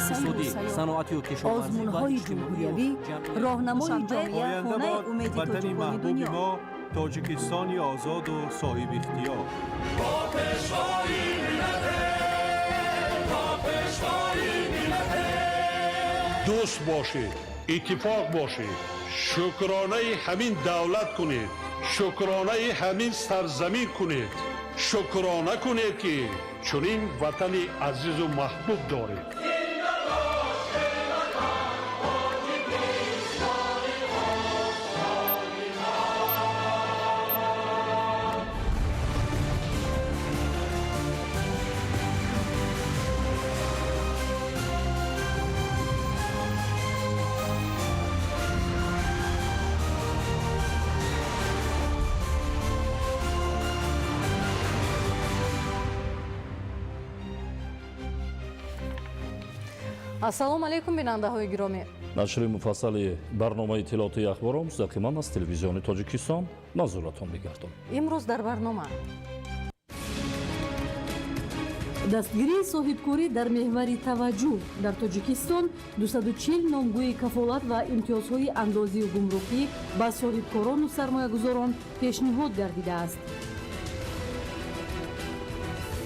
Иқтисодӣ, саноатию кишоварзӣ ва Озмунҳои иҷтимоию ҷумҳуриявӣ, ҷамъиятӣ. роҳнамои Душанбе, ҷомеа, хонаи Оянда бод умеди ватани тоҷикони маҳбуби дунё. мо, Тоҷикистони озоду соҳибихтиёр. Дӯст бошед, иттифоқ бошед, шукронаи ҳамин давлат кунед, шукронаи ҳамин сарзамин кунед, шукрона кунед, ки чунин ватани азизу маҳбуб доред. Ассалому алайкум, бинандаҳои гиромӣ. Нашри муфассали барномаи иттилоотии Ахборро мустақиман аз Телевизиони Тоҷикистон манзуратон мегардонем. Имрӯз дар барнома: Дастгирии соҳибкорӣ дар меҳвари таваҷҷӯҳ. Дар Тоҷикистон 240 номгӯи кафолат ва имтиёзҳои андозию гумрукӣ ба соҳибкорону сармоягузорон пешниҳод гардидааст.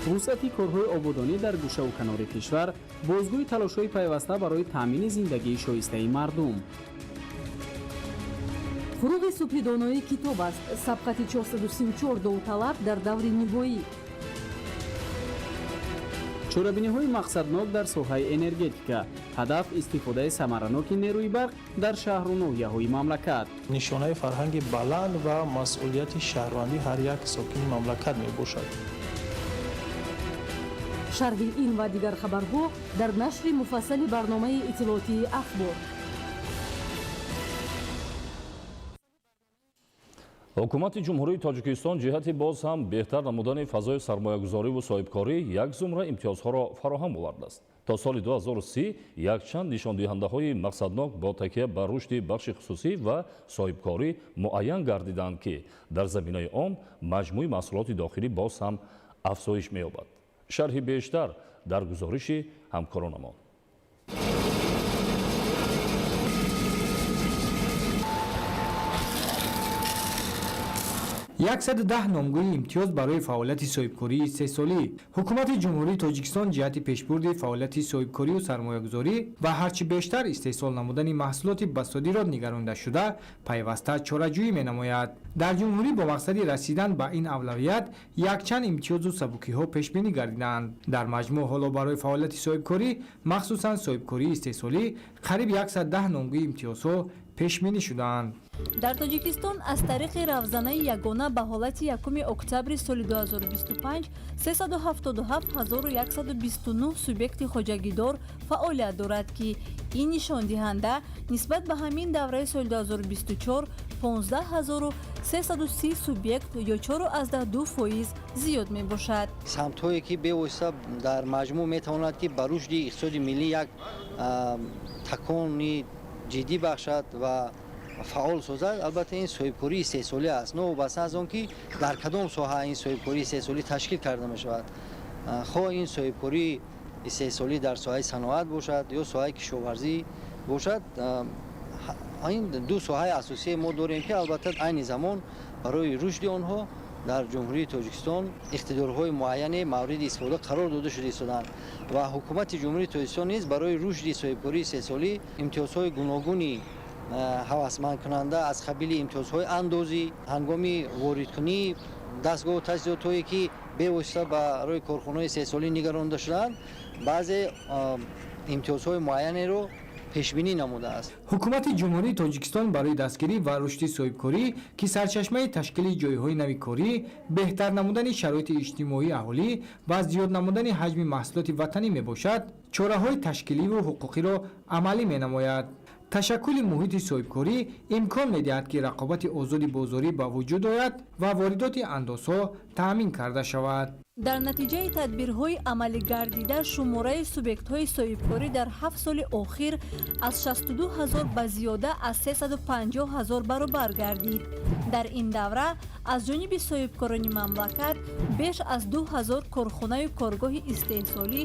Вусъати корҳои ободонӣ дар гӯшаву канори кишвар бозгӯи талошҳои пайваста барои таъмини зиндагии шоистаи мардум. Фуруғи субҳи доноӣ китоб аст. Сабқати 434 довталаб дар даври ниҳоӣ. Чорабиниҳои мақсаднок дар соҳаи энергетика, ҳадаф истифодаи самараноки нерӯи барқ дар шаҳру ноҳияҳои мамлакат. Нишонаи фарҳанги баланд ва масъулияти шаҳрвандии ҳар як сокини мамлакат мебошад. Шарҳи ин ва дигар хабарҳо дар нашри муфассали барномаи иттилоотии Ахбор. Ҳукумати Ҷумҳурии Тоҷикистон ҷиҳати боз ҳам беҳтар намудани фазои сармоягузориву соҳибкорӣ як зумра имтиёзҳоро фароҳам овардааст. То соли 2030 якчанд нишондиҳандаҳои мақсаднок бо такя ба рушди бахши хусусӣ ва соҳибкорӣ муайян гардиданд, ки дар заминаи он маҷмӯи маҳсулоти дохилӣ боз ҳам афзоиш меёбад. Шарҳи бештар дар гузориши ҳамкоронамон. 110 номгӯи имтиёз барои фаъолияти соҳибкории истеҳсолӣ. Ҳукумати Ҷумҳурии Тоҷикистон ҷиҳати пешбурди фаъолияти соҳибкорию сармоягузорӣ ва ҳарчи бештар истеҳсол намудани маҳсулоти ба содирот нигаронда шуда, пайваста чораҷӯӣ менамояд. Дар ҷумҳурӣ бо мақсади расидан ба ин авлавият якчанд имтиёзу сабукиҳо пешбинӣ гардиданд. Дар маҷмӯъ ҳоло барои фаъолияти соҳибкорӣ, махсусан соҳибкории истеҳсолӣ, қариб 110 номгӯи имтиёзҳо пешбинӣ шудаанд. Дар Тоҷикистон аз тариқи равзанаи ягона ба ҳолати 1 октябри соли 2025 377 129 субъекти хоҷагидор фаъолият дорад, ки ин нишондиҳанда нисбат ба ҳамин давраи соли 2024 15 330 субъект ё 4,2% зиёд мебошад. Самтҳое, ки бевосита дар маҷмӯъ метавонад, ки ба рушди иқтисоди миллӣ як такони ҷиддӣ бахшад ва фаъол созад, албатта, ин соҳибкории истеҳсолӣ аст, новобаста аз он ки дар кадом соҳа ин соҳибкории истеҳсолӣ ташкил карда мешавад, хоҳ ин соҳибкории истеҳсолӣ дар соҳаи саноат бошад ё соҳаи кишоварзӣ бошад. Ин ду соҳаи асосие мо дорем, ки албатта, айни замон барои рушди онҳо дар Ҷумҳурии Тоҷикистон иқтидорҳои муайяне мавриди истифода қарор дода шуда истодаанд ва Ҳукумати Ҷумҳурии Тоҷикистон низ барои рушди соҳибкории истеҳсолӣ имтиёзҳои гуногуни ҳавасмандкунанда аз қабили имтиёзҳои андозӣ ҳангоми воридкунии дастгоҳу таҷҳизотҳое, ки бевосита барои корхонаҳои истеҳсолӣ нигаронда шудаанд, баъзе имтиёзҳои муайянеро пешбинӣ намудааст. Ҳукумати Ҷумҳурии Тоҷикистон барои дастгирӣ ва рушди соҳибкорӣ, ки сарчашмаи ташкили ҷойҳои нави корӣ, беҳтар намудани шароити иҷтимоии аҳолӣ ва зиёд намудани ҳаҷми маҳсулоти ватанӣ мебошад, чораҳои ташкиливу ҳуқуқиро амалӣ менамояд. Ташаккули муҳити соҳибкорӣ имкон медиҳад, ки рақобати озоди бозорӣ ба вуҷуд ояд ва воридоти андозҳо таъмин карда шавад. Дар натиҷаи тадбирҳои амалигардида шумораи субъектҳои соҳибкорӣ дар 7 соли охир аз 62 ҳазор ба зиёда аз 350 ҳазор баробар гардид. Дар ин давра аз ҷониби соҳибкорони мамлакат беш аз 2 ҳазор корхонаю коргоҳи истеҳсолӣ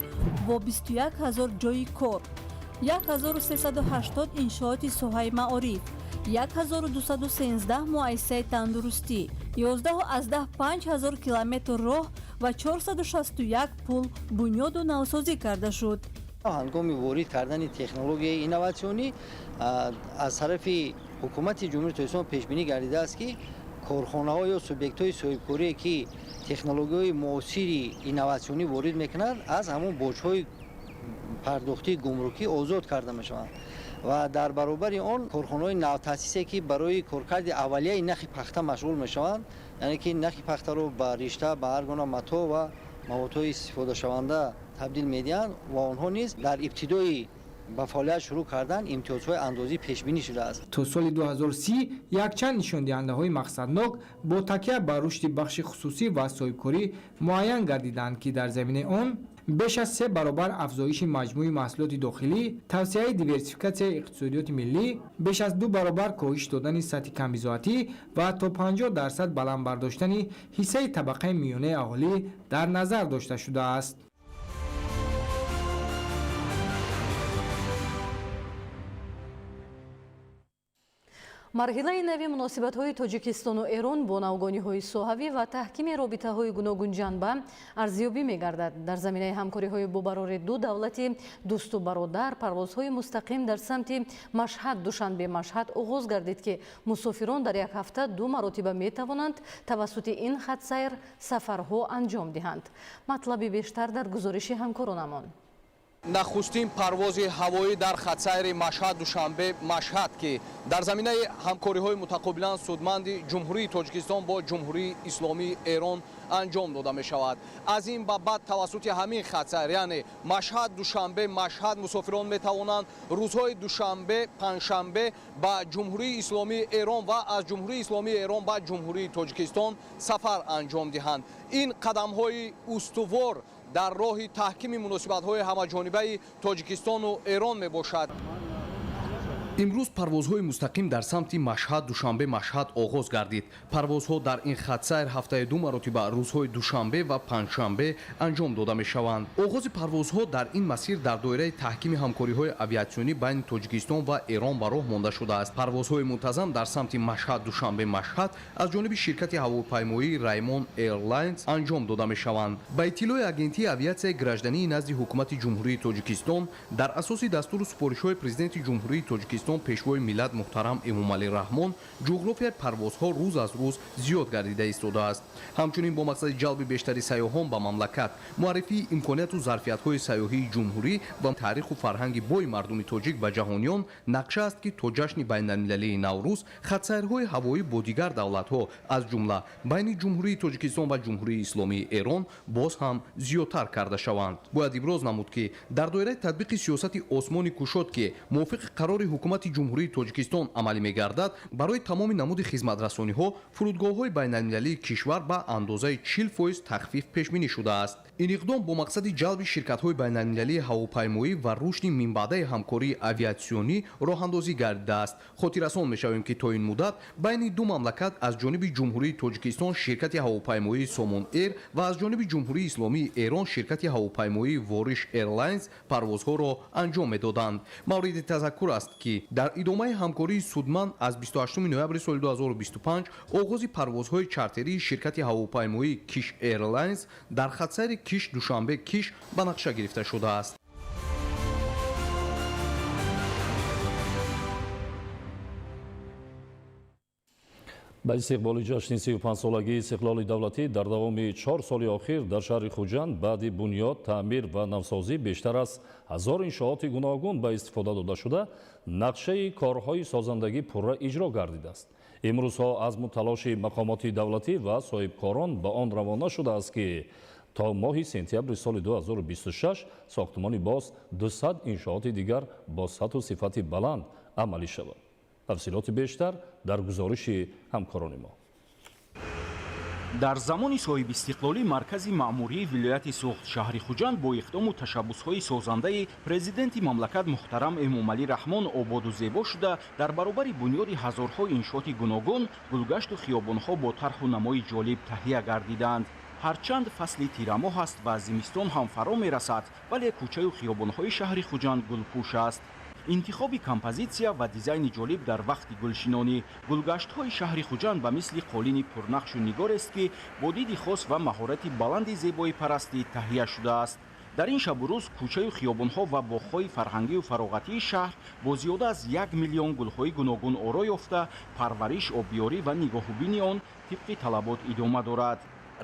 бо 21 ҳазор ҷойи кор, 1380 иншооти соҳаи маориф, 1213 муассисаи тандурустӣ, 11,5 ҳазор километр роҳ ва 461 пул бунёду навсозӣ карда шуд. Ҳангоми ворид кардани технологияи инноватсионӣ аз тарафи ҳукумати Ҷумҳурии Тоҷикистон пешбинӣ гардидааст, ки корхонаҳо ё субъектҳои соҳибкорие, ки технологияҳои муосири инноватсионӣ ворид мекунанд, аз ҳамон боҷҳои пардохтии гумрукӣ озод карда мешаванд. Ва дар баробари он корхонаҳои навтаъсисе, ки барои коркарди аввалияи нахи пахта машғул мешаванд, яъне ки нахи пахтаро ба ришта, ба ҳар гуна матоъ ва маводҳои истифодашаванда табдил медиҳанд, ва онҳо низ дар ибтидои ба фаъолият шурӯъ кардан имтиёзҳои андозӣ пешбинӣ шудааст. То соли 2030 якчанд нишондиҳандаҳои мақсаднок бо такя ба рушди бахши хусусӣ ва соҳибкорӣ муайян гардиданд, ки дар заминаи он беш аз 3 баробар афзоиши маҷмӯи маҳсулоти дохилӣ, тавсеаи диверсификатсияи иқтисодиёти миллӣ, беш аз 2 баробар коҳиш додани сатҳи камбизоатӣ ва то 50% баланд бардоштани ҳиссаи табақаи миёнаи аҳолӣ дар назар дошта шудааст. Марҳилаи нави муносибатҳои Тоҷикистону Эрон бо навгониҳои соҳавӣ ва таҳкими робитаҳои гуногунҷанба арзёбӣ мегардад. Дар заминаи ҳамкориҳои бо барори ду давлати дӯсту бародар парвозҳои мустақим дар самти Машҳад Душанбе Машҳад оғоз гардид, ки мусофирон дар як ҳафта 2 маротиба метавонанд тавассути ин хатсайр сафарҳо анҷом диҳанд. Матлаби бештар дар гузориши ҳамкоронамон. Нахустин парвози ҳавоӣ дар хатсайри Машҳад Душанбе Машҳад, ки дар заминаи ҳамкориҳои мутақобилан судманди Ҷумҳурии Тоҷикистон бо Ҷумҳурии Исломии Эрон анҷом дода мешавад. Аз ин ба баъд тавассути ҳамин хатсайр, яъне Машҳад Душанбе Машҳад, мусофирон метавонанд рӯзҳои душанбе, панҷшанбе ба Ҷумҳурии Исломии Эрон ва аз Ҷумҳурии Исломии Эрон ба Ҷумҳурии Тоҷикистон сафар анҷом диҳанд. Ин қадамҳои устувор дар роҳи таҳкими муносибатҳои ҳамаҷонибаи Тоҷикистону Эрон мебошад. Имрӯз парвозҳои мустақим дар самти Машҳад Душанбе Машҳад оғоз гардид. Парвозҳо дар ин хатсайр ҳафтаи 2 маротиба рӯзҳои душанбе ва панҷшанбе анҷом дода мешаванд. Оғози парвозҳо дар ин масир дар доираи таҳкими ҳамкориҳои авиатсионӣ байни Тоҷикистон ва Эрон ба роҳ монда шудааст. Парвозҳои мунтазам дар самти Машҳад Душанбе Машҳад аз ҷониби ширкати ҳавопаймоии Раймон Эйрлайнс анҷом дода мешаванд. Ба иттилои агентии авиатсияи граждании назди ҳукумати Ҷумҳурии Тоҷикистон, дар асоси дастуру супоришҳои Президенти Ҷумҳурии Тоҷикистон Пешвои миллат муҳтарам Эмомалӣ Раҳмон, ҷуғрофияи парвозҳо рӯз аз рӯз зиёд гардида истодааст. Ҳамчунин бо мақсади ҷалби бештари сайёҳон ба мамлакат, муаррифии имконияту зарфиятҳои сайёҳии ҷумҳурӣ ва таъриху фарҳанги бои мардуми тоҷик ба ҷаҳониён, нақша аст, ки то ҷашни байналмилалии Наврӯз хатсайрҳои ҳавоӣ бо дигар давлатҳо, аз ҷумла байни Ҷумҳурии Тоҷикистон ва Ҷумҳурии Исломии Эрон боз ҳам зиёдтар карда шаванд. Бояд иброз намуд, ки дар доираи татбиқи сиёсати осмони кушод, ки мувофиқи қарори ҳукумати Ҷумҳурии Тоҷикистон амалӣ мегардад, барои тамоми намуди хизматрасониҳо фурудгоҳҳои байналмилалии кишвар ба андозаи 40% тахфиф пешбинӣ шудааст. Ин иқдом бо мақсади ҷалби ширкатҳои байналмилалии ҳавопаймоӣ ва рушди минбаъдаи ҳамкории авиатсионӣ роҳандозӣ гардидааст. Хотиррасон мешавем, ки то ин муддат байни ду мамлакат аз ҷониби Ҷумҳурии Тоҷикистон ширкати ҳавопаймоии Сомон Эйр ва аз ҷониби Ҷумҳурии Исломии Эрон ширкати ҳавопаймоии Вориш Эйрлайнс парвозҳоро анҷом медоданд. Мавриди тазаккур аст, ки дар идомаи ҳамкории судманд аз 28 ноябри соли 2025 оғози парвозҳои чартерии ширкати ҳавопаймоии Киш Эйрлайнс дар хатсайри Киш Душанбе Киш ба нақша гирифта шудааст. Ба истиқболи ҷашни 35-солагии истиқлоли давлатӣ дар давоми 4 соли охир дар шаҳри Хуҷанд баъди бунёд, таъмир ва навсозӣ бештар аз 1000 иншооти гуногун ба истифода дода шуда, нақшаи корҳои созандагӣ пурра иҷро гардидааст. Имрӯзҳо азму талоши мақомоти давлатӣ ва соҳибкорон ба он равона шудааст, ки то моҳи сентябри соли 2026 сохтмони боз 200 иншооти дигар бо сатҳу сифати баланд амалӣ шавад. Тафсилоти бештар дар гузориши ҳамкорони мо. Дар замони соҳибистиқлолӣ маркази маъмурии вилояти Суғд, шаҳри Хуҷанд, бо иқдому ташаббусҳои созандаи президенти мамлакат муҳтарам Эмомалӣ Раҳмон ободу зебо шуда, дар баробари бунёди ҳазорҳо иншооти гуногун, гулгашту хиёбонҳо бо тарҳу намои ҷолиб таҳия гардиданд. Ҳарчанд фасли тирамоҳ аст ва зимистон ҳам фаро мерасад, вале кӯчаю хиёбонҳои шаҳри Хуҷанд гулпӯш аст. Интихоби композитсия ва дизайни ҷолиб дар вақти гулшинонӣ. Гулгаштҳои шаҳри Хуҷанд ба мисли қолини пурнақшу нигорест, ки бо диди хос ва маҳорати баланди зебоипарастӣ таҳия шудааст. Дар ин шабу рӯз кӯчаю хиёбонҳо ва боғҳои фарҳангию фароғатии шаҳр бо зиёда аз 1 миллион гулҳои гуногун оро ёфта, парвариш, обиёрӣ ва нигоҳубини он тибқи талабот идома дорад.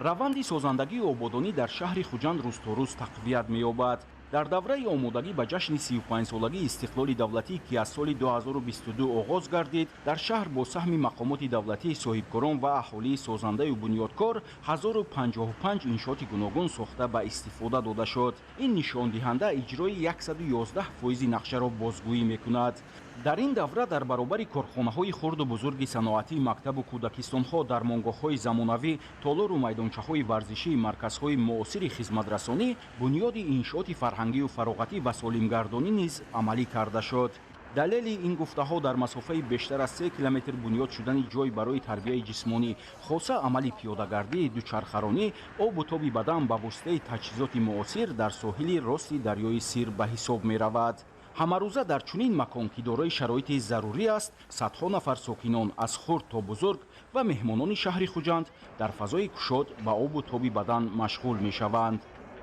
Раванди созандагию ободонӣ дар шаҳри Хуҷанд рӯз то рӯз тақвият меёбад. Дар давраи омодагӣ ба ҷашни 35-солагии истиқлоли давлатӣ, ки аз соли 2022 оғоз гардид, дар шаҳр бо саҳми мақомоти давлатӣ, соҳибкорон ва аҳолии созандаю бунёдкор 1055 иншооти гуногун сохта ба истифода дода шуд. Ин нишондиҳанда иҷрои 111 фоизи нақшаро бозгӯӣ мекунад. Дар ин давра дар баробари корхонаҳои хурду бузурги саноатӣ, мактабу кӯдакистонҳо, дармонгоҳҳои замонавӣ, толору майдончаҳои варзишӣ, марказҳои муосири хизматрасонӣ, бунёди иншооти фарҳангию фароғатӣ ва солимгардонӣ низ амалӣ карда шуд. Далели ин гуфтаҳо дар масофаи бештар аз 3 километр бунёд шудани ҷой барои тарбияи ҷисмонӣ, хоса амали пиёдагардӣ, дучархаронӣ, обу тоби бадан ба воситаи таҷҳизоти муосир дар соҳили рости дарёи Сир ба ҳисоб меравад. Ҳамарӯза дар чунин макон, ки дорои шароити зарурӣ аст, садҳо нафар сокинон аз хурд то бузург ва меҳмонони шаҳри Хуҷанд дар фазои кушод ба обу тоби бадан машғул мешаванд.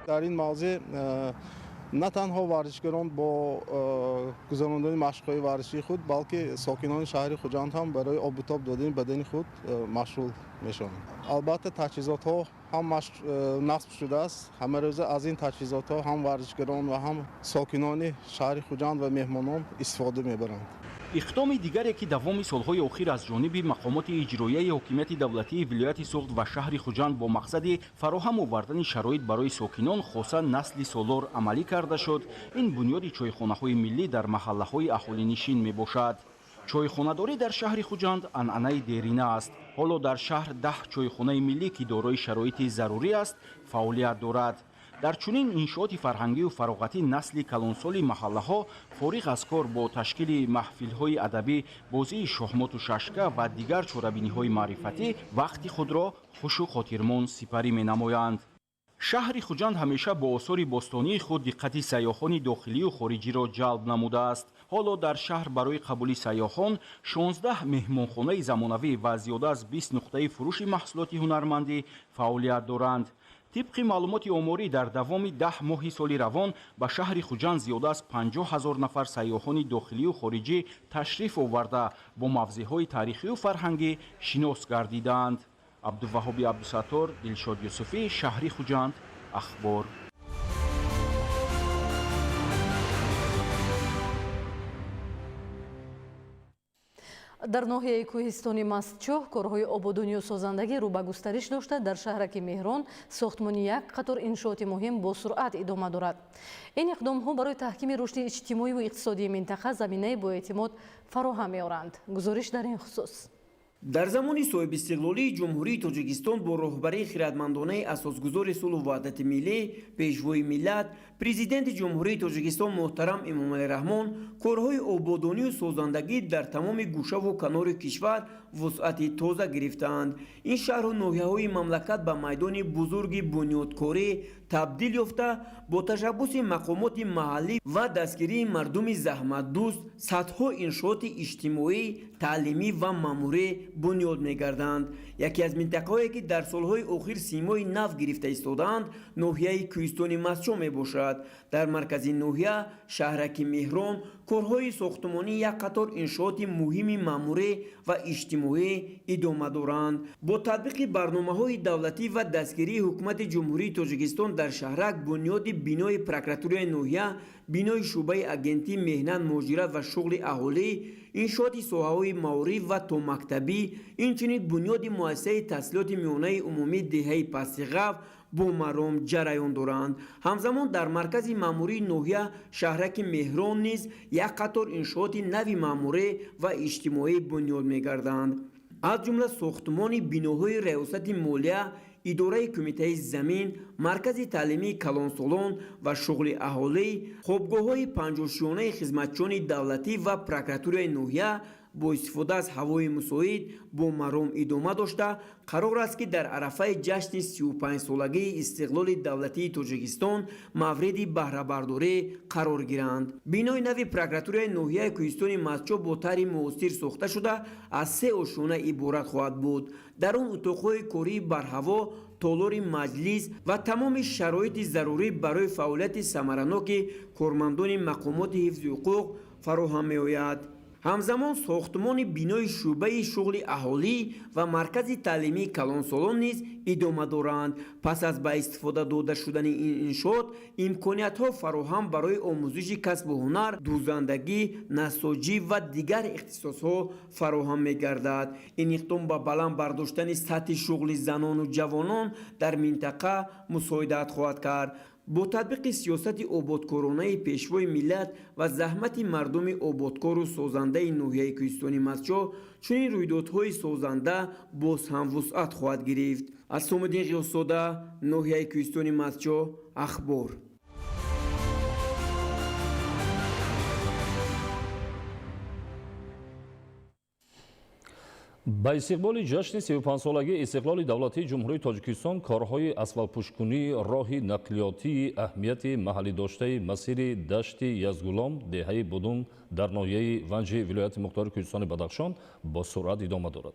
Дар ин мавзеъ на танҳо варзишгарон бо гузарондани машқҳои варзишии худ, балки сокинони шаҳри Хуҷанд ҳам барои обутоб додани бадани худ машғул мешаванд. Албатта, таҷҳизотҳо ҳам насб шудааст. Ҳамарӯза аз ин таҷҳизотҳо ҳам варзишгарон ва ҳам сокинони шаҳри Хуҷанд ва меҳмонон истифода мебаранд. Иқдоми дигаре, ки давоми солҳои охир аз ҷониби мақомоти иҷроияи ҳокимияти давлатии вилояти Суғд ва шаҳри Хуҷанд бо мақсади фароҳам овардани шароит барои сокинон, хоса насли солор, амалӣ карда шуд, ин бунёди чойхонаҳои миллӣ дар маҳаллаҳои аҳолинишин мебошад. Чойхонадорӣ дар шаҳри Хуҷанд анъанаи дерина аст. Ҳоло дар шаҳр 10 чойхонаи миллӣ, ки дорои шароити зарурӣ аст, фаъолият дорад. Дар чунин иншооти фарҳангию фароғатӣ насли калонсоли маҳаллаҳо фориғ аз кор бо ташкили маҳфилҳои адабӣ, бозии шоҳмоту шашка ва дигар чорабиниҳои маърифатӣ вақти худро хушу хотирмон сипарӣ менамоянд. Шаҳри Хуҷанд ҳамеша бо осори бостонии худ диққати сайёҳони дохилию хориҷиро ҷалб намудааст. Ҳоло дар шаҳр барои қабули сайёҳон 16 меҳмонхонаи замонавӣ ва зиёда аз 20 нуқтаи фурӯши маҳсулоти ҳунармандӣ фаъолият доранд. Тибқи маълумоти оморӣ, дар давоми 10 моҳи соли равон ба шаҳри Хуҷанд зиёда аз 50 000 нафар сайёҳони дохилию хориҷӣ ташриф оварда, бо мавзеъҳои таърихию фарҳангӣ шинос гардидаанд. Абдуваҳоби Абдусаттор, Дилшод Юсуфӣ, шаҳри Хуҷанд, Ахбор. Дар ноҳияи кӯҳистони Мастчоҳ корҳои ободонию созандагӣ рӯ ба густариш дошта, дар шаҳраки Меҳрон сохтмони як қатор иншооти муҳим бо суръат идома дорад. Ин иқдомҳо барои таҳкими рушди иҷтимоиву иқтисодии минтақа заминаи боэътимод фароҳам меоранд. Гузориш дар ин хусус. Дар замони соҳибистиқлолии Ҷумҳурии Тоҷикистон бо роҳбарии хиратмандонаи асосгузори сулҳу ваҳдати миллӣ, Пешвои миллат, Президенти Ҷумҳурии Тоҷикистон муҳтарам Эмомалӣ Раҳмон корҳои ободонию созандагӣ дар тамоми гӯшаву канори кишвар вусъати тоза гирифтаанд. Ин шаҳру ноҳияҳои мамлакат ба майдони бузурги бунёдкорӣ табдил ёфта, бо ташаббуси мақомоти маҳаллӣ ва дастгирии мардуми заҳматдӯст садҳо иншооти иҷтимоӣ, таълимӣ ва маъмурӣ бунёд мегарданд. Яке аз минтақаҳое, ки дар солҳои охир симои нав гирифта истодаанд, ноҳияи кӯҳистони Мастчоҳ мебошад. Дар маркази ноҳия, шаҳраки Меҳрон, корҳои сохтмонии як қатор иншооти муҳими маъмурӣ ва иҷтимоӣ идома доранд. Бо татбиқи барномаҳои давлатӣ ва дастгирии Ҳукумати Ҷумҳурии Тоҷикистон дар шаҳрак бунёди бинои прокуратураи ноҳия, бинои шӯъбаи Агентии меҳнат, муҳоҷират ва шуғли аҳолӣ, иншооти соҳаҳои маориф ва томактабӣ, инчунин бунёди муассисаи таҳсилоти миёнаи умумии деҳаи Пастиғав бо маром ҷараён доранд. Ҳамзамон дар маркази маъмурии ноҳия, шаҳраки Меҳрон низ як қатор иншооти нави маъмурӣ ва иҷтимоӣ бунёд мегарданд. Аз ҷумла сохтмони биноҳои раёсати молия, идораи кумитаи замин, маркази таълимии калонсолон ва шуғли аҳолӣ, хобгоҳҳои панҷошиёнаи хизматчиёни давлатӣ ва прокуратураи ноҳия бо истифода аз ҳавои мусоид бо маром идома дошта, қарор аст, ки дар арафаи ҷашни 35-солагии истиқлоли давлатии Тоҷикистон мавриди баҳрабардорӣ қарор гиранд. Бинои нави прокуратураи ноҳияи Кӯҳистони Мастчоҳ бо тарҳи муосир сохта шуда, аз 3 ошёна иборат хоҳад буд. Дар он утоқҳои кории барҳаво, толори маҷлис ва тамоми шароити зарурӣ барои фаъолияти самараноки кормандони мақомоти ҳифзи ҳуқуқ фароҳам меояд. Ҳамзамон сохтмони бинои шӯъбаи шуғли аҳолӣ ва маркази таълимии калонсолон низ идома доранд. Пас аз ба истифода дода шудани ин иншоот, имкониятҳо фароҳам барои омӯзиши касбу ҳунар, дӯзандагӣ, насоҷӣ ва дигар ихтисосҳо фароҳам мегардад. Ин иқдом ба баланд бардоштани сатҳи шуғли занону ҷавонон дар минтақа мусоидат хоҳад кард. Бо татбиқи сиёсати ободкоронаи пешвои миллат ва заҳмати мардуми ободкору созандаи ноҳияи Кӯҳистони Мастчоҳ чунин рӯйдодҳои созанда боз ҳам вусъат хоҳад гирифт. Асомиддин Ғиёсзода, ноҳияи Кӯҳистони Мастчоҳ, Ахбор. Ба истиқболи ҷашни 35-солагии истиқлоли давлатии Ҷумҳурии Тоҷикистон корҳои асфалтпӯшкунии роҳи нақлиётии аҳамияти маҳаллӣ доштаи масири дашти Язгулом, деҳаи Будун дар ноҳияи Ванҷи вилояти мухтори Кӯҳистони Бадахшон бо суръат идома дорад.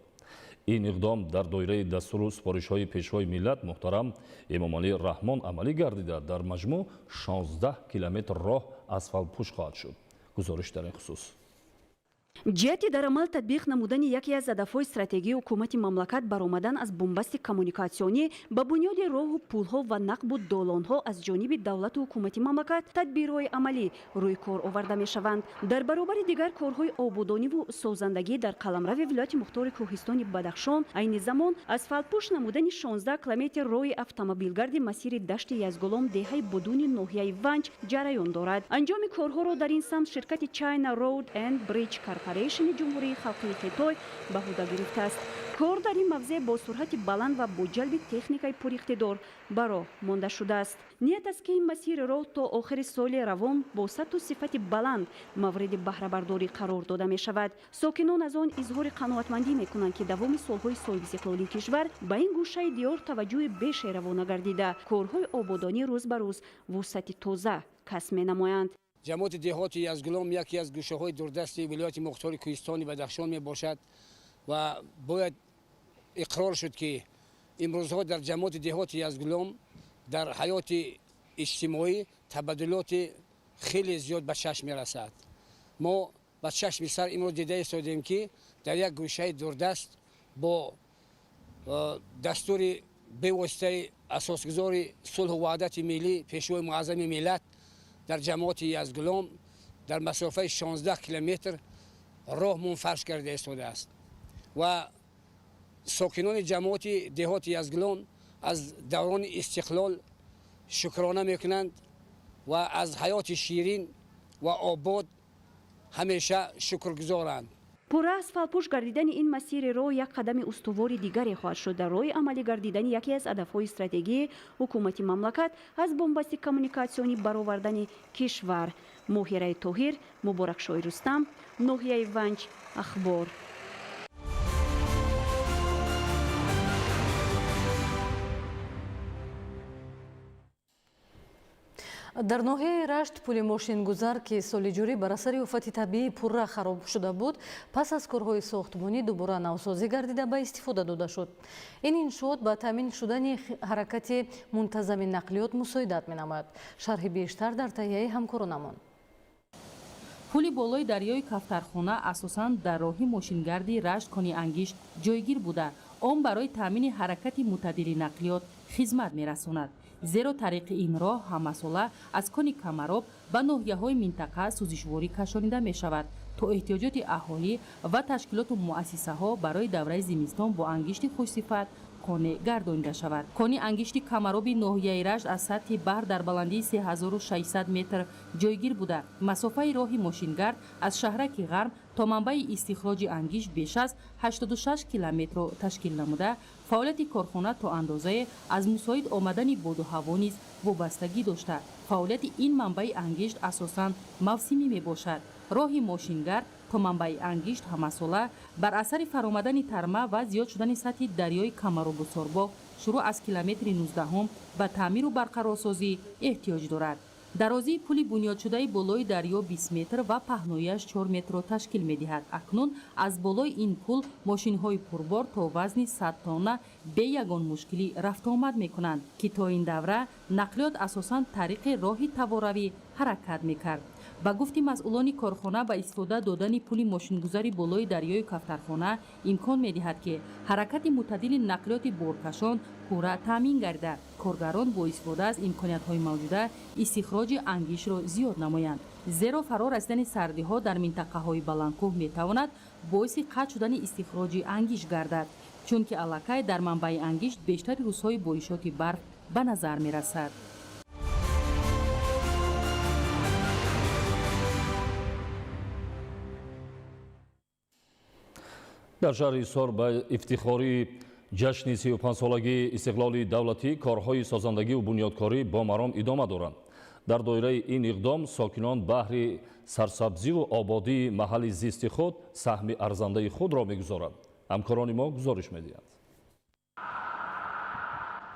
Ин иқдом дар доираи дастуру супоришҳои пешвои миллат муҳтарам Эмомалӣ Раҳмон амалӣ гардида, дар маҷмӯъ 16 километр роҳ асфалтпӯш хоҳад шуд. Гузориш дар ин хусус. Ҷиҳати дар амал татбиқ намудани яке аз ҳадафҳои стратегии ҳукумати мамлакат баромадан аз бунбасти коммуникатсионӣ ба бунёди роҳу пулҳо ва нақбу долонҳо аз ҷониби давлату ҳукумати мамлакат тадбирҳои амалӣ рӯи кор оварда мешаванд. Дар баробари дигар корҳои ободониву созандагӣ дар қаламрави вилояти мухтори Кӯҳистони Бадахшон айни замон асфалтпӯш намудани 16 километр роҳи автомобилгарди масири дашти Язгулом, деҳаи Будуни ноҳияи Ванҷ ҷараён дорад. Анҷоми корҳоро дар ин самт ширкати China Road and Bridge Corporation Ҷумҳурии Халқии Хитой ба ҳуда гирифтааст. Кор дар ин мавзеъ бо суръати баланд ва бо ҷалби техникаи пуриқтидор ба роҳ монда шудааст. Ният аст, ки ин масири роҳ то охири соли равон бо сатҳу сифати баланд мавриди баҳрабардорӣ қарор дода мешавад. Сокинон аз он изҳори қаноатмандӣ мекунанд, ки давоми солҳои соҳибистиқлолии кишвар ба ин гӯшаи диёр таваҷҷӯҳи беше равона гардида, корҳои ободонӣ рӯз ба рӯз вусъати тоза касб менамоянд. Ҷамоати деҳоти Язгулом яке аз гӯшаҳои дурдасти вилояти мухтори Кӯҳистони Бадахшон мебошад ва бояд иқрор шуд, ки имрӯзҳо дар ҷамоати деҳоти Язгулом дар ҳаёти иҷтимоӣ табаддулоти хеле зиёд ба чашм мерасад. Мо ба чашми сар имрӯз дида истодем, ки дар як гӯшаи дурдаст бо дастури бевоситаи асосгузори сулҳу ваҳдати миллӣ, пешвои муаззами миллат, дар ҷамоати Язгулом дар масофаи 16 километр роҳ мунфарш карда истодааст ва сокинони ҷамоати деҳоти Язгулом аз даврони истиқлол шукрона мекунанд ва аз ҳаёти ширин ва обод ҳамеша шукргузоранд. Пурра асфалтпӯш гардидани ин масири роҳ як қадами устувори дигаре хоҳад шуд дар роҳи амалӣ гардидани яке аз ҳадафҳои стратегии ҳукумати мамлакат аз бунбасти коммуникатсионӣ баровардани кишвар. Моҳираи Тоҳир, Муборакшоҳи Рустам, ноҳияи Ванҷ, Ахбор. Дар ноҳияи Рашт пули мошингузар, ки соли ҷорӣ бар асари офати табиӣ пурра хароб шуда буд, пас аз корҳои сохтмонӣ дубора навсозӣ гардида ба истифода дода шуд. Ин иншоот ба таъмин шудани ҳаракати мунтазами нақлиёт мусоидат менамояд. Шарҳи бештар дар таҳияи ҳамкоронамон. Пули болои дарёи Кафтархона асосан дар роҳи мошингарди Рашт кони Ангишт ҷойгир буда, он барои таъмини ҳаракати мӯътадили нақлиёт хизмат мерасонад. Зеро тариқи ин роҳ ҳамасола аз кони Камароб ба ноҳияҳои минтақа сӯзишворӣ кашонида мешавад, то эҳтиёҷоти аҳолӣ ва ташкилоту муассисаҳо барои давраи зимистон бо ангишти хушсифат Қонеъ гардонида шавад. Кони ангишти Камароби ноҳияи Рашт аз сатҳи баҳр дар баландии 3600 метр ҷойгир буда, масофаи роҳи мошингард аз шаҳраки Ғарм то манбаи истихроҷи ангишт беш аз 86 километрро ташкил намуда, фаъолияти корхона то андозае аз мусоид омадани боду ҳаво низ вобастагӣ дошта, фаъолияти ин манбаи ангишт асосан мавсимӣ мебошад. Роҳи мошингард то манбаи ангишт ҳамасола бар асари фаромадани тарма ва зиёд шудани сатҳи дарёи Камаробу Сорбоғ шурӯъ аз километри 19 ба таъмиру барқарорсозӣ эҳтиёҷ дорад. Дарозии пули бунёдшудаи болои дарё 20 метр ва паҳнояш 4 метрро ташкил медиҳад. Акнун аз болои ин пул мошинҳои пурбор то вазни 100 тонна бе ягон мушкилӣ рафтуомад мекунанд, ки то ин давра нақлиёт асосан тариқи роҳи таворавӣ ҳаракат мекард. Ба гуфти масъулони корхона, ба истифода додани пули мошингузари болои дарёи Кафтархона имкон медиҳад, ки ҳаракати мӯътадили нақлиёти боркашон пурра таъмин гардида, коргарон бо истифода аз имкониятҳои мавҷуда истихроҷи ангишро зиёд намоянд. Зеро фаро расидани сардиҳо дар минтақаҳои баландкӯҳ метавонад боиси қатъ шудани истихроҷи ангиш гардад, чунки аллакай дар манбаи ангишт бештари рӯзҳои боришоти барф ба назар мерасад. Дар шаҳри Ҳисор ба ифтихори ҷашни 35-солагии истиқлоли давлатӣ корҳои созандагиву бунёдкорӣ бо маром идома доранд. Дар доираи ин иқдом сокинон баҳри сарсабзиву ободии маҳалли зисти худ саҳми арзандаи худро мегузоранд. Ҳамкорони мо гузориш медиҳанд.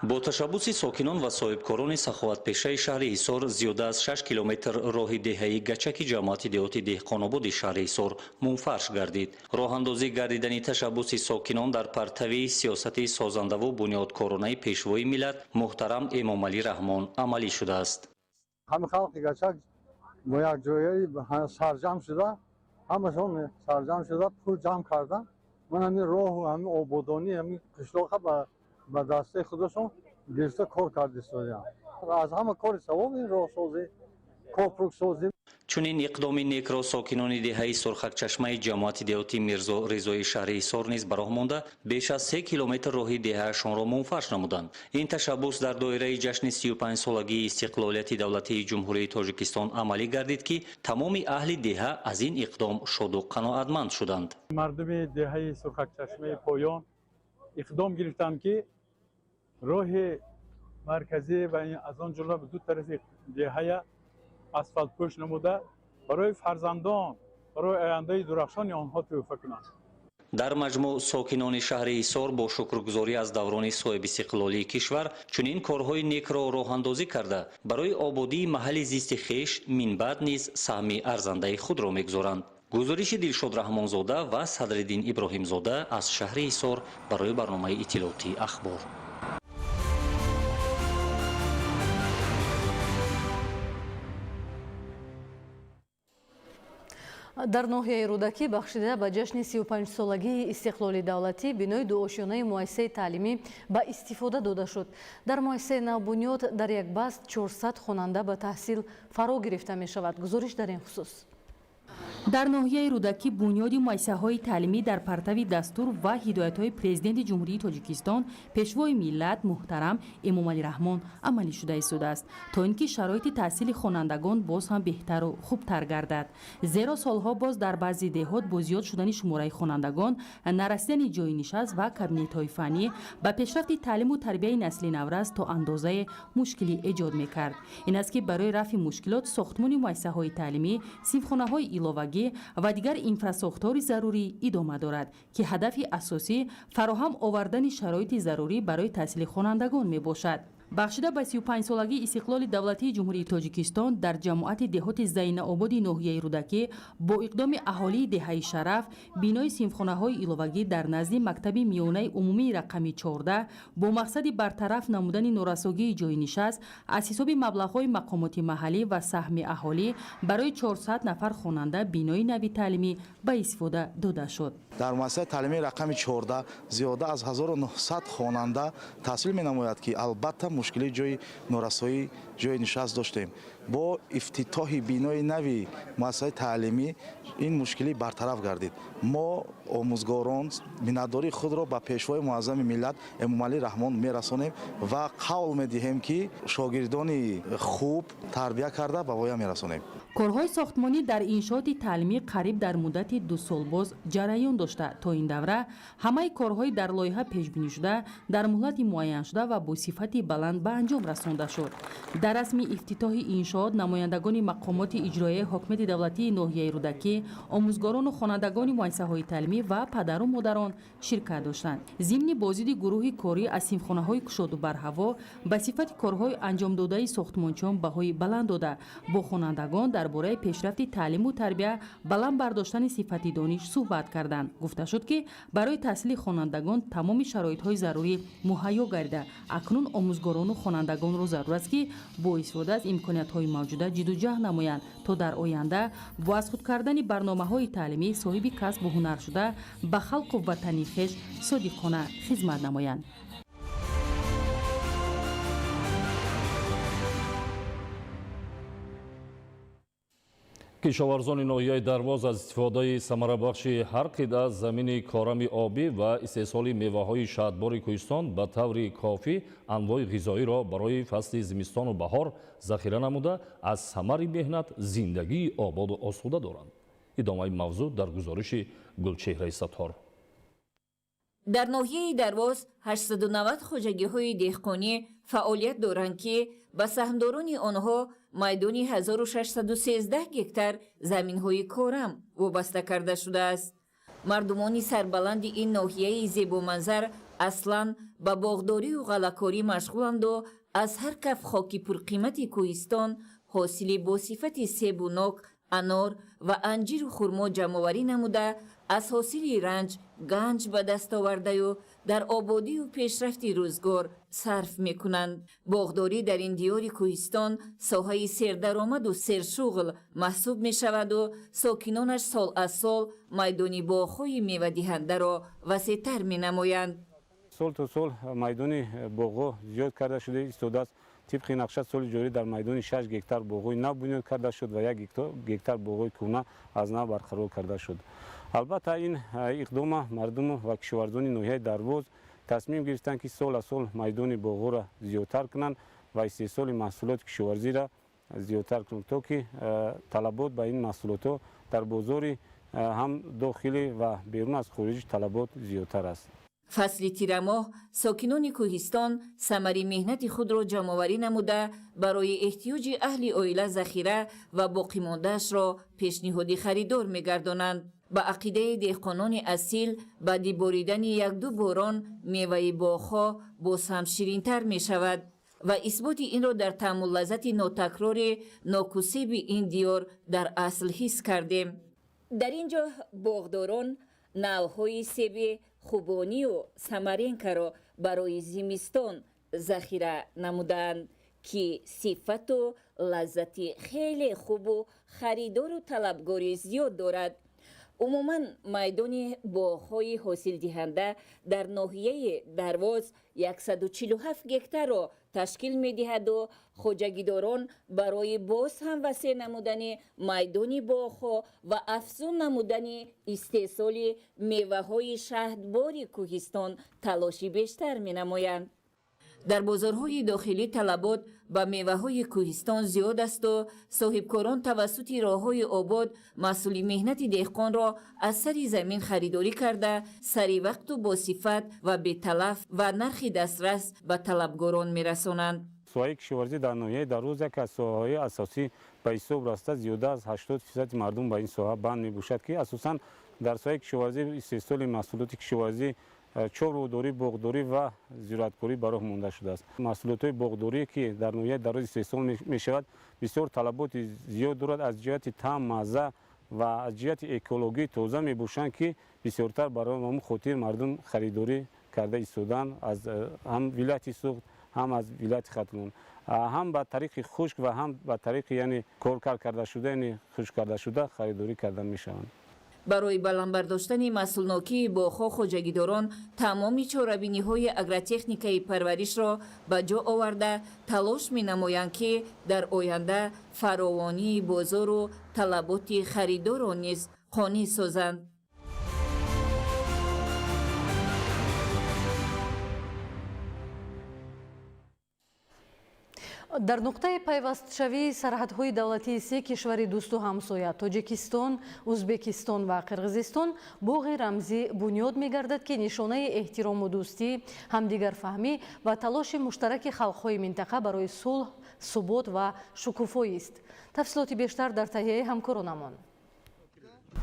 Бо ташаббуси сокинон ва соҳибкорони саховатпешаи шаҳри Ҳисор зиёда аз 6 километр роҳи деҳаи Гачаки ҷамоати деҳоти Деҳқонободи шаҳри Ҳисор мунфарш гардид. Роҳандозӣ гардидани ташаббуси сокинон дар партави сиёсати созандаву бунёдкоронаи пешвои миллат муҳтарам Эмомалӣ Раҳмон амалӣ шудааст. Ҳами халқи Гачак бо якҷояи сарҷамъ шуда, ҳамашон сарҷамъ шуда, пул ҷамъ кардан. Ман ҳамин роҳу ҳамин ободонӣ ҳамин қишлоқа ба дастаи худашон гирифта кор карда истодаанд. Аз ҳама кори савоб ин роҳсозӣ, копруксозӣ. Чунин иқдоми некро сокинони деҳаи Сурхакчашмаи ҷамоати деҳоти Мирзо Ризои шаҳри Ҳисор низ ба роҳ монда, беш аз 3 километр роҳи деҳаашонро мунфарш намуданд. Ин ташаббус дар доираи ҷашни 35-солагии истиқлолияти давлатии Ҷумҳурии Тоҷикистон амалӣ гардид, ки тамоми аҳли деҳа аз ин иқдом шоду қаноатманд шуданд. Мардуми деҳаи Сурхакчашмаи поён иқдом гирифтанд, ки роҳи марказӣ ва аз он ҷумла ду тарафи деҳая асфалтпӯш намуда, барои фарзандон, барои ояндаи дурахшони онҳо тӯҳфа кунанд. Дар маҷмӯъ сокинони шаҳри Ҳисор бо шукргузорӣ аз даврони соҳибистиқлолии кишвар чунин корҳои некро роҳандозӣ карда, барои ободии маҳалли зисти хеш минбаъд низ саҳми арзандаи худро мегузоранд. Гузориши Дилшод Раҳмонзода ва Садриддин Иброҳимзода аз шаҳри Ҳисор барои барномаи иттилоотии Ахбор. Дар ноҳияи Рӯдакӣ бахшида ба ҷашни 35-солагии истиқлоли давлатӣ бинои дуошёнаи муассисаи таълимӣ ба истифода дода шуд. Дар муассисаи навбунёд дар як баст 400 хонанда ба таҳсил фаро гирифта мешавад. Гузориш дар ин хусус. Дар ноҳияи Рӯдакӣ бунёди муассисаҳои таълимӣ дар партави дастур ва ҳидоятҳои Президенти Ҷумҳурии Тоҷикистон, Пешвои миллат муҳтарам Эмомалӣ Раҳмон амалӣ шуда истодааст, то ин ки шароити таҳсили хонандагон боз ҳам беҳтару хубтар гардад. Зеро солҳо боз дар баъзе деҳот бо зиёд шудани шумораи хонандагон, нарасидани ҷойи нишаст ва кабинетҳои фаннӣ ба пешрафти таълиму тарбияи насли наврас то андозае мушкилӣ эҷод мекард. Ин аст, ки барои рафъи мушкилот сохтмони муассисаҳои таълимӣ, синфхонаҳои иловагӣ ва дигар инфрасохтори зарурӣ идома дорад, ки ҳадафи асосӣ фароҳам овардани шароити зарурӣ барои таҳсили хонандагон мебошад. Бахшида ба 35-солагии истиқлоли давлатии Ҷумҳурии Тоҷикистон дар ҷамоати деҳоти Зайнаободи ноҳияи Рӯдакӣ бо иқдоми аҳолии деҳаи Шараф бинои синфхонаҳои иловагӣ дар назди мактаби миёнаи умумии рақами 14 бо мақсади бартараф намудани норасогии ҷойи нишаст аз ҳисоби маблағҳои мақомоти маҳаллӣ ва саҳми аҳолӣ барои 400 нафар хонанда бинои нави таълимӣ ба истифода дода шуд. Дар муассисаи таълимии рақами 14 зиёда аз 1900 хонанда таҳсил менамояд, ки албатта мушкили ҷои норасоӣ ҷои нишаст доштем. Бо ифтитоҳи бинои нави муассисаи таълимӣ ин мушкилӣ бартараф гардид. Мо омӯзгорон миннатдории худро ба пешвои муаззами миллат Эмомалӣ Раҳмон мерасонем ва қавл медиҳем, ки шогирдони хуб тарбия карда ба воя мерасонем. Корҳои сохтмонӣ дар иншооти таълимӣ қариб дар муддати 2 сол боз ҷараён дошта, то ин давра ҳамаи корҳои дар лоиҳа пешбинишуда дар муҳлати муайяншуда ва бо сифати баланд ба анҷом расонда шуд. Дар расми ифтитоҳи иншоот намояндагони мақомоти иҷроияи ҳокимияти давлатии ноҳияи Рӯдакӣ, омӯзгорону хонандагони муассисаҳои таълимӣ ва падару модарон ширкат доштанд. Зимни боздиди гурӯҳи корӣ аз синфхонаҳои кушоду барҳаво ба сифати корҳои анҷомдодаи сохтмончиён баҳои баланд дода, бо хонандагон дар бораи пешрафти таълиму тарбия, баланд бардоштани сифати дониш суҳбат карданд. Гуфта шуд, ки барои таҳсили хонандагон тамоми шароитҳои зарурӣ муҳайё гардида, акнун омӯзгорону хонандагонро зарур аст, ки бо истифода аз имкониятҳои мавҷуда ҷидду ҷаҳд намоянд, то дар оянда бо аз худ кардани барномаҳои таълимӣ соҳиби касбу ҳунар шуда, ба халқу ватани хеш содиқона хизмат намоянд. Кишоварзони ноҳияи Дарвоз аз истифодаи самарабахши ҳар қитъа замини корами обӣ ва истеҳсоли меваҳои шаҳдбори кӯҳистон ба таври кофӣ анвои ғизоиро барои фасли зимистону баҳор захира намуда, аз самари меҳнат зиндагии ободу осуда доранд. Идомаи мавзӯъ дар гузориши Гулчеҳраи Саттор. Дар ноҳияи Дарвоз 890 хоҷагиҳои деҳқонӣ фаъолият доранд, ки ба саҳмдорони онҳо майдони 1613 гектар заминҳои корам вобаста карда шудааст. Мардумони сарбаланди ин ноҳияи зебоманзар аслан ба боғдорию ғаллакорӣ машғуланду аз ҳар каф хоки пурқимати кӯҳистон ҳосили бо сифати себу нок, анор ва анҷиру хурмо ҷамъоварӣ намуда, аз ҳосили ранҷ ганҷ ба даст овардаю дар ободию пешрафти рӯзгор сарф мекунанд. Боғдорӣ дар ин диёри кӯҳистон соҳаи сердаромаду сершуғл маҳсуб мешаваду сокинонаш сол аз сол майдони боғҳои мевадиҳандаро васеътар менамоянд. Сол то сол майдони боғҳо зиёд карда шуда истодааст. Тибқи нақша соли ҷорӣ дар майдони 6 гектар боғҳои нав бунёд карда шуд ва 1 гектар боғҳои кӯҳна аз нав барқарор карда шуд. Албатта, ин иқдома мардуму ва кишоварзони ноҳияи Дарвоз тасмим гирифтанд, ки сол аз сол майдони боғҳоро зиёдтар кунанд ва истеҳсоли маҳсулоти кишоварзиро зиёдтар кунанд, то ки талабот ба ин маҳсулотҳо дар бозори ҳам дохилӣ ва берун аз хориҷ талабот зиёдтар аст. Фасли тирамоҳ сокинони кӯҳистон самари меҳнати худро ҷамъоварӣ намуда, барои эҳтиёҷи аҳли оила захира ва боқимондаашро пешниҳоди харидор мегардонанд. Ба ақидаи деҳқонони асил, баъди боридани якду борон меваи боғҳо боз ҳам ширинтар мешавад ва исботи инро дар таъму лаззати нотакрори нокусеби ин диёр дар асл ҳис кардем. Дар ин ҷо боғдорон навъҳои себи хубонию самаренкаро барои зимистон захира намудаанд, ки сифату лаззати хеле хубу харидору талабгори зиёд дорад. Умуман, майдони боғҳои ҳосилдиҳанда дар ноҳияи Дарвоз 147 гектарро ташкил медиҳаду хоҷагидорон барои боз ҳам васеъ намудани майдони боғҳо ва афзун намудани истеҳсоли меваҳои шаҳдбори кӯҳистон талоши бештар менамоянд. Дар бозорҳои дохилӣ талабот ба меваҳои кӯҳистон зиёд асту соҳибкорон тавассути роҳҳои обод маҳсули меҳнати деҳқонро аз сари замин харидорӣ карда, сари вақту бо сифат ва беталаф ва нархи дастрас ба талабгорон мерасонанд. Соҳаи кишоварзӣ дар ноҳияи Дарвоз яке аз соҳаҳои асосӣ ба ҳисоб раста, зиёда аз 80% мардум ба ин соҳа банд мебошад, ки асосан дар соҳаи кишоварзӣ истеҳсоли маҳсулоти кишоварзӣ, чорводорӣ, боғдорӣ ва зироаткорӣ ба роҳ монда шудааст. Маҳсулотҳои боғдорӣ, ки дар ноҳияи Дарвоз истеҳсол мешавад, бисёр талаботи зиёд дорад, аз ҷиҳати таъм, мазза ва аз ҷиҳати экологӣ тоза мебошанд, ки бисёртар барои ҳамон хотир мардум харидорӣ карда истодаанд аз ҳам вилояти Суғд, ҳам аз вилояти Хатлон, ҳам ба тариқи хушк ва ҳам ба тариқи, яъне коркар карда шуда, яъне хушк карда шуда харидорӣ карда мешаванд. Барои баланд бардоштани маҳсулнокии боғҳо хоҷагидорон тамоми чорабиниҳои агротехникаи парваришро ба ҷо оварда, талош менамоянд, ки дар оянда фаровонии бозору талаботи харидорро низ қонеъ созанд. Дар нуқтаи пайвастшавии сарҳадҳои давлатии се кишвари дӯсту ҳамсоя Тоҷикистон, Узбекистон ва Қирғизистон боғи рамзӣ бунёд мегардад, ки нишонаи эҳтирому дӯстӣ, ҳамдигарфаҳмӣ ва талоши муштараки халқҳои минтақа барои сулҳ, субот ва шукуфоист. Тафсилоти бештар дар таҳияи ҳамкоронамон.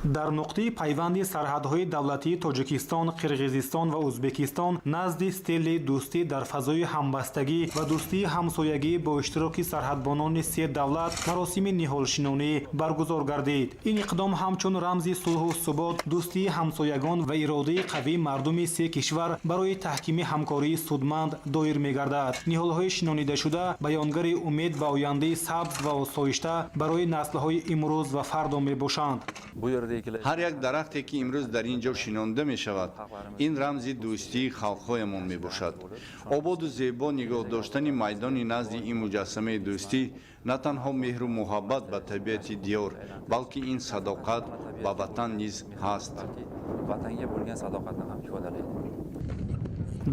Дар нуқтаи пайванди сарҳадҳои давлатии Тоҷикистон, Қирғизистон ва Узбекистон назди стели дӯстӣ дар фазои ҳамбастагӣ ва дӯстии ҳамсоягӣ бо иштироки сарҳадбонони се давлат маросими ниҳолшинонӣ баргузор гардид. Ин иқдом ҳамчун рамзи сулҳу субот, дӯстии ҳамсоягон ва иродаи қавии мардуми се кишвар барои таҳкими ҳамкории судманд доир мегардад. Ниҳолҳои шинонидашуда баёнгари умед ба ояндаи сабз ва осоишта барои наслҳои имрӯз ва фардо мебошанд. Ҳар як дарахте ки имрӯз дар ин ҷо шинонда мешавад, ин рамзи дӯстии халқҳоямон мебошад. Ободу зебо нигоҳ доштани майдони назди ин муҷассамаи дӯстӣ на танҳо меҳру муҳаббат ба табиати диёр, балки ин садоқат ба ватан низ ҳаст.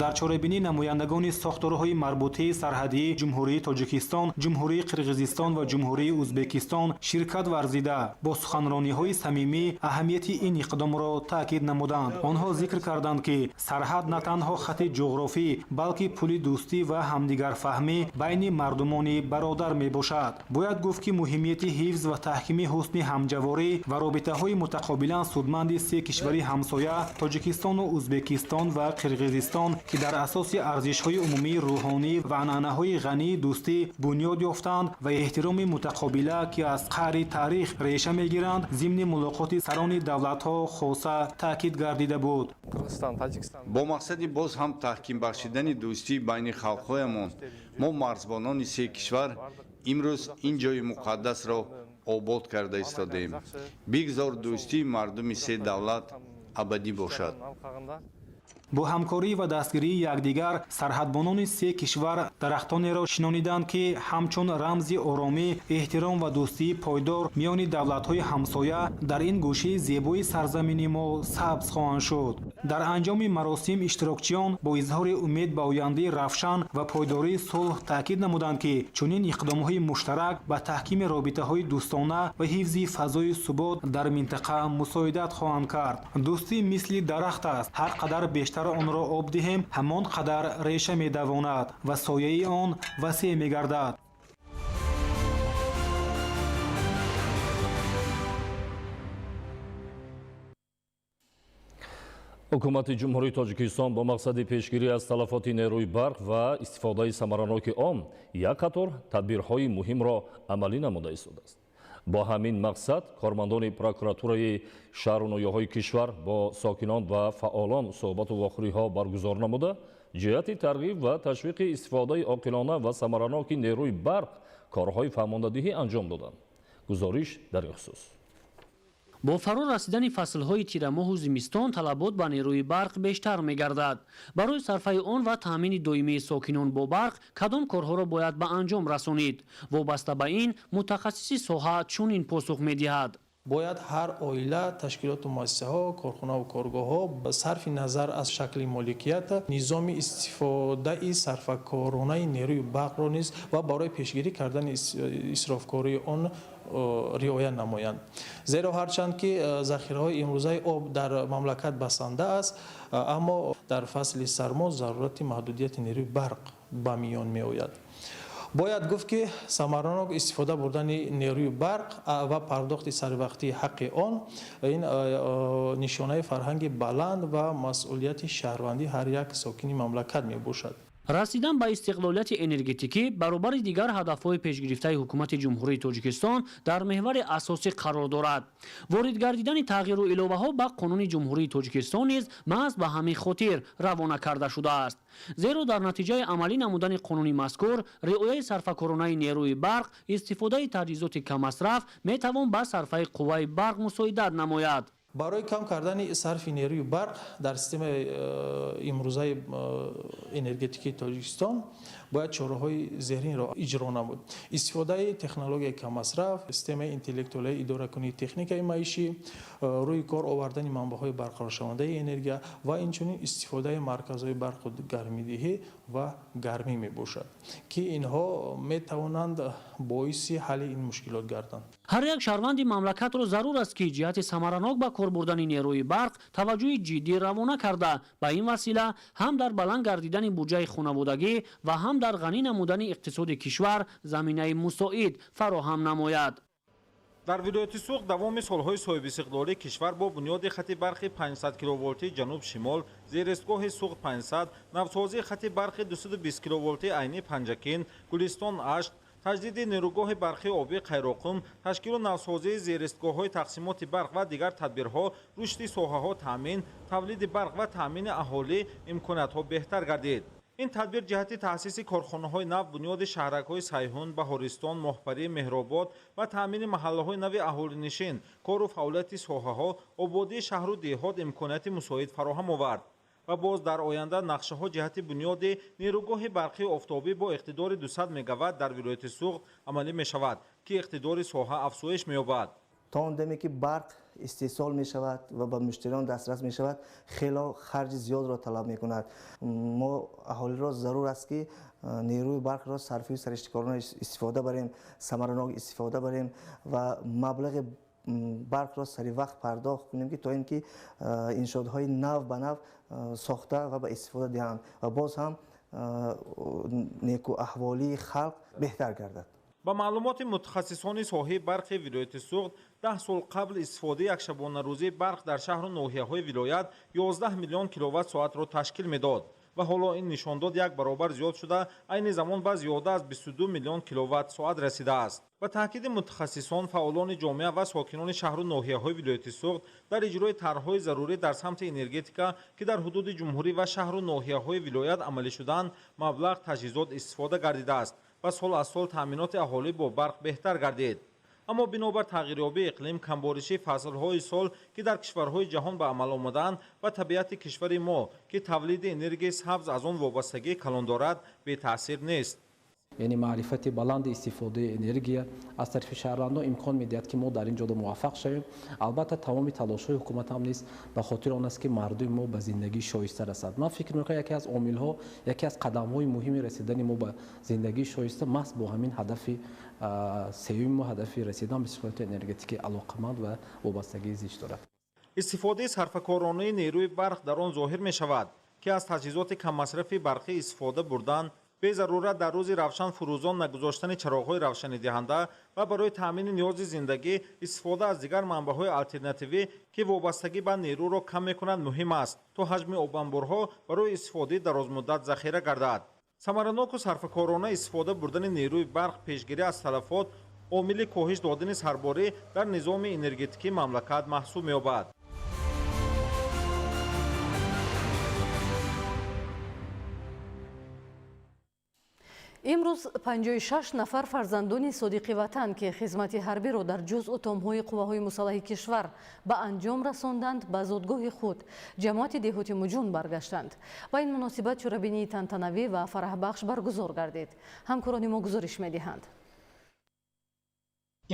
Дар чорабинӣ намояндагони сохторҳои марбутаи сарҳадии Ҷумҳурии Тоҷикистон, Ҷумҳурии Қирғизистон ва Ҷумҳурии Узбекистон ширкат варзида, бо суханрониҳои самимӣ аҳамияти ин иқдомро таъкид намуданд. Онҳо зикр карданд, ки сарҳад на танҳо хати ҷуғрофӣ, балки пули дӯстӣ ва ҳамдигарфаҳмӣ байни мардумони бародар мебошад. Бояд гуфт, ки муҳимияти ҳифз ва таҳкими ҳусни ҳамҷаворӣ ва робитаҳои мутақобилан судманди се кишвари ҳамсоя Тоҷикистону Узбекистон ва Қирғизистон, ки дар асоси арзишҳои умумии рӯҳонӣ ва анъанаҳои ғании дӯстӣ бунёд ёфтанд ва эҳтироми мутақобила, ки аз қаъри таърих реша мегиранд, зимни мулоқоти сарони давлатҳо хоса таъкид гардида буд. Бо мақсади боз ҳам таҳким бахшидани дӯстӣ байни халқҳоямон мо марзбонони се кишвар имрӯз ин ҷои муқаддасро обод карда истодаем. Бигзор дӯстии мардуми се давлат абадӣ бошад. Бо ҳамкорӣ ва дастгирии якдигар сарҳадбонони се кишвар дарахтонеро шинониданд, ки ҳамчун рамзи оромӣ, эҳтиром ва дӯстии пойдор миёни давлатҳои ҳамсоя дар ин гӯшаи зебои сарзамини мо сабз хоҳанд шуд. Дар анҷоми маросим иштирокчиён бо изҳори умед ба ояндаи равшан ва пойдории сулҳ таъкид намуданд, ки чунин иқдомҳои муштарак ба таҳкими робитаҳои дӯстона ва ҳифзи фазои субот дар минтақа мусоидат хоҳанд кард. Дӯстӣ мисли дарахт аст, ҳар қадар бештар онро об диҳем, ҳамон қадар реша медавонад ва сояи он васеъ мегардад. Ҳукумати Ҷумҳурии Тоҷикистон бо мақсади пешгирӣ аз талафоти нерӯи барқ ва истифодаи самараноки он як қатор тадбирҳои муҳимро амалӣ намуда истодааст. Бо ҳамин мақсад кормандони прокуратураи шаҳру ноҳияҳои кишвар бо сокинон ва фаъолон суҳбату вохӯриҳо баргузор намуда, ҷиҳати тарғиб ва ташвиқи истифодаи оқилона ва самараноки нерӯи барқ корҳои фаҳмондадиҳӣ анҷом доданд. Гузориш дар ин хусус. Бо фаро расидани фаслҳои тирамоҳу зимистон талабот ба нерӯи барқ бештар мегардад. Барои сарфаи он ва таъмини доимии сокинон бо барқ кадом корҳоро бояд ба анҷом расонид? Вобаста ба ин мутахассиси соҳа чунин посух медиҳад. Бояд ҳар оила, ташкилоту муассисаҳо, корхонаву коргоҳҳо сарфи назар аз шакли моликият низоми истифодаи сарфакоронаи нерӯи барқро низ ва барои пешгирӣ кардани исрофкории он риоя намоянд. Зеро ҳарчанд ки захираҳои имрӯзаи об дар мамлакат басанда аст, аммо дар фасли сармо зарурати маҳдудияти нерӯи барқ ба миён меояд. Бояд гуфт, ки самаранок истифода бурдани нерӯи барқ ва пардохти саривақтии ҳаққи он ин нишонаи фарҳанги баланд ва масъулияти шаҳрвандии ҳар як сокини мамлакат мебошад. Расидан ба истиқлолияти энергетикӣ баробари дигар ҳадафҳои пешгирифтаи ҳукумати Ҷумҳурии Тоҷикистон дар меҳвари асосӣ қарор дорад. Ворид гардидани тағйиру иловаҳо ба қонуни Ҷумҳурии Тоҷикистон низ маҳз ба ҳамин хотир равона карда шудааст. Зеро дар натиҷаи амалӣ намудани қонуни мазкур, риояи сарфакоронаи нерӯи барқ, истифодаи таҷҳизоти каммасраф метавон ба сарфаи қувваи барқ мусоидат намояд. Барои кам кардани сарфи нерӯи барқ дар системаи имрӯзаи энергетикии Тоҷикистон бояд чораҳои зеринро иҷро намуд. Истифодаи технологияи каммасраф, системаи интеллектуалии идоракунии техникаи маишӣ, рӯи кор овардани манбаъҳои барқароршавандаи энергия ва инчунин истифодаи марказҳои барқу гармидиҳӣ ва гармӣ мебошад, ки инҳо метавонанд боиси ҳалли ин мушкилот гарданд. Ҳар як шаҳрванди мамлакатро зарур аст, ки ҷиҳати самаранок ба кор бурдани нерӯи барқ таваҷҷӯҳи ҷиддӣ равона карда, ба ин васила ҳам дар баланд гардидани буҷаи хонаводагӣ ва ҳам дар ғанӣ намудани иқтисоди кишвар заминаи мусоид фароҳам намояд. Дар вилояти Суғд давоми солҳои соҳибистиқлолии кишвар бо бунёди хати барқи 500 киловолтии ҷануб-шимол, зеристгоҳи Суғд 500, навсозии хати барқи 220 киловолтии Айни Панҷакент, Гулистон Ашт, таҷдиди нерӯгоҳи барқии обии Қайроқум, ташкилу навсозии зеристгоҳҳои тақсимоти барқ ва дигар тадбирҳо рушди соҳаҳо таъмин, тавлиди барқ ва таъмини аҳолӣ имкониятҳо беҳтар гардид. Ин тадбир ҷиҳати таъсиси корхонаҳои нав, бунёди шаҳракҳои Сайҳун, Баҳористон, Моҳпарӣ, Меҳробод ва таъмини маҳаллаҳои нави аҳолинишин, кору фаъолияти соҳаҳо, ободии шаҳру деҳот имконияти мусоид фароҳам овард. Ва боз дар оянда нақшаҳо ҷиҳати бунёди нерӯгоҳи барқии офтобӣ бо иқтидори 200 мегаватт дар вилояти Суғд амалӣ мешавад, ки иқтидори соҳа афзоиш меёбад. То он даме ки барқ истеҳсол мешавад ва ба муштариён дастрас мешавад, хело харҷи зиёдро талаб мекунад. Мо аҳолиро зарур аст, ки нерӯи барқро сарфию сариштикорона истифода барем, самаранок истифода барем ва маблағи барқро сари вақт пардохт кунем, ки то ин ки иншоотҳои нав ба нав сохта ва ба истифода диҳанд ва боз ҳам некуаҳволии халқ беҳтар гардад. Ба маълумоти мутахассисони соҳаи барқи вилояти Суғд, 10 сол қабл истифодаи якшабонарӯзии барқ дар шаҳру ноҳияҳои вилоят 11 миллион киловатт-соатро ташкил медод ва ҳоло ин нишондод як баробар зиёд шуда, айни замон ба зиёда аз 22 миллион киловатт-соат расидааст. Ба таъкиди мутахассисон, фаъолони ҷомеа ва сокинони шаҳру ноҳияҳои вилояти Суғд дар иҷрои тарҳҳои зарурӣ дар самти энергетика, ки дар ҳудуди ҷумҳурӣ ва шаҳру ноҳияҳои вилоят амалӣ шуданд, маблағ таҷҳизот истифода гардидааст ва сол аз сол таъминоти аҳолӣ бо барқ беҳтар гардид. Аммо бинобар тағйирёбии иқлим, камборишии фаслҳои сол, ки дар кишварҳои ҷаҳон ба амал омадаанд, ва табиати кишвари мо, ки тавлиди энергияи сабз аз он вобастагии калон дорад, бетаъсир нест. Яъне маърифати баланди истифодаи энергия аз тарафи шаҳрвандон имкон медиҳад, ки мо дар ин ҷода муваффақ шавем. Албатта, тамоми талошҳои ҳукумат ҳам низ ба хотири он аст, ки мардуми мо ба зиндагии шоиста расад. Ман фикр мекунам, яке аз омилҳо, яке аз қадамҳои муҳими расидани мо ба зиндагии шоиста маҳз бо ҳамин ҳадафи сеюми мо, ҳадафи расидан ба истиқлолияти энергетикӣ алоқаманд ва вобастагии зич дорад. Истифодаи сарфакоронаи нерӯи барқ дар он зоҳир мешавад, ки аз таҷҳизоти каммасрафи барқӣ истифода бурдан, безарурат дар рӯзи равшан фурӯзон нагузоштани чароғҳои равшанидиҳанда ва барои таъмини ниёзи зиндагӣ истифода аз дигар манбаъҳои алтернативӣ, ки вобастагӣ ба нерӯро кам мекунад, муҳим аст, то ҳаҷми обанборҳо барои истифодаи дарозмуддат захира гардад. Самараноку сарфакорона истифода бурдани нерӯи барқ, пешгирӣ аз талафот, омили коҳиш додани сарборӣ дар низоми энергетикии мамлакат маҳсуб меёбад. Имрӯз 56 нафар фарзандони содиқи ватан, ки хизмати ҳарбиро дар ҷузъу томҳои қувваҳои мусаллаҳи кишвар ба анҷом расонданд, ба зодгоҳи худ, ҷамоати деҳоти Муҷун, баргаштанд. Ба ин муносибат чорабинии тантанавӣ ва фараҳбахш баргузор гардид. Ҳамкорони мо гузориш медиҳанд.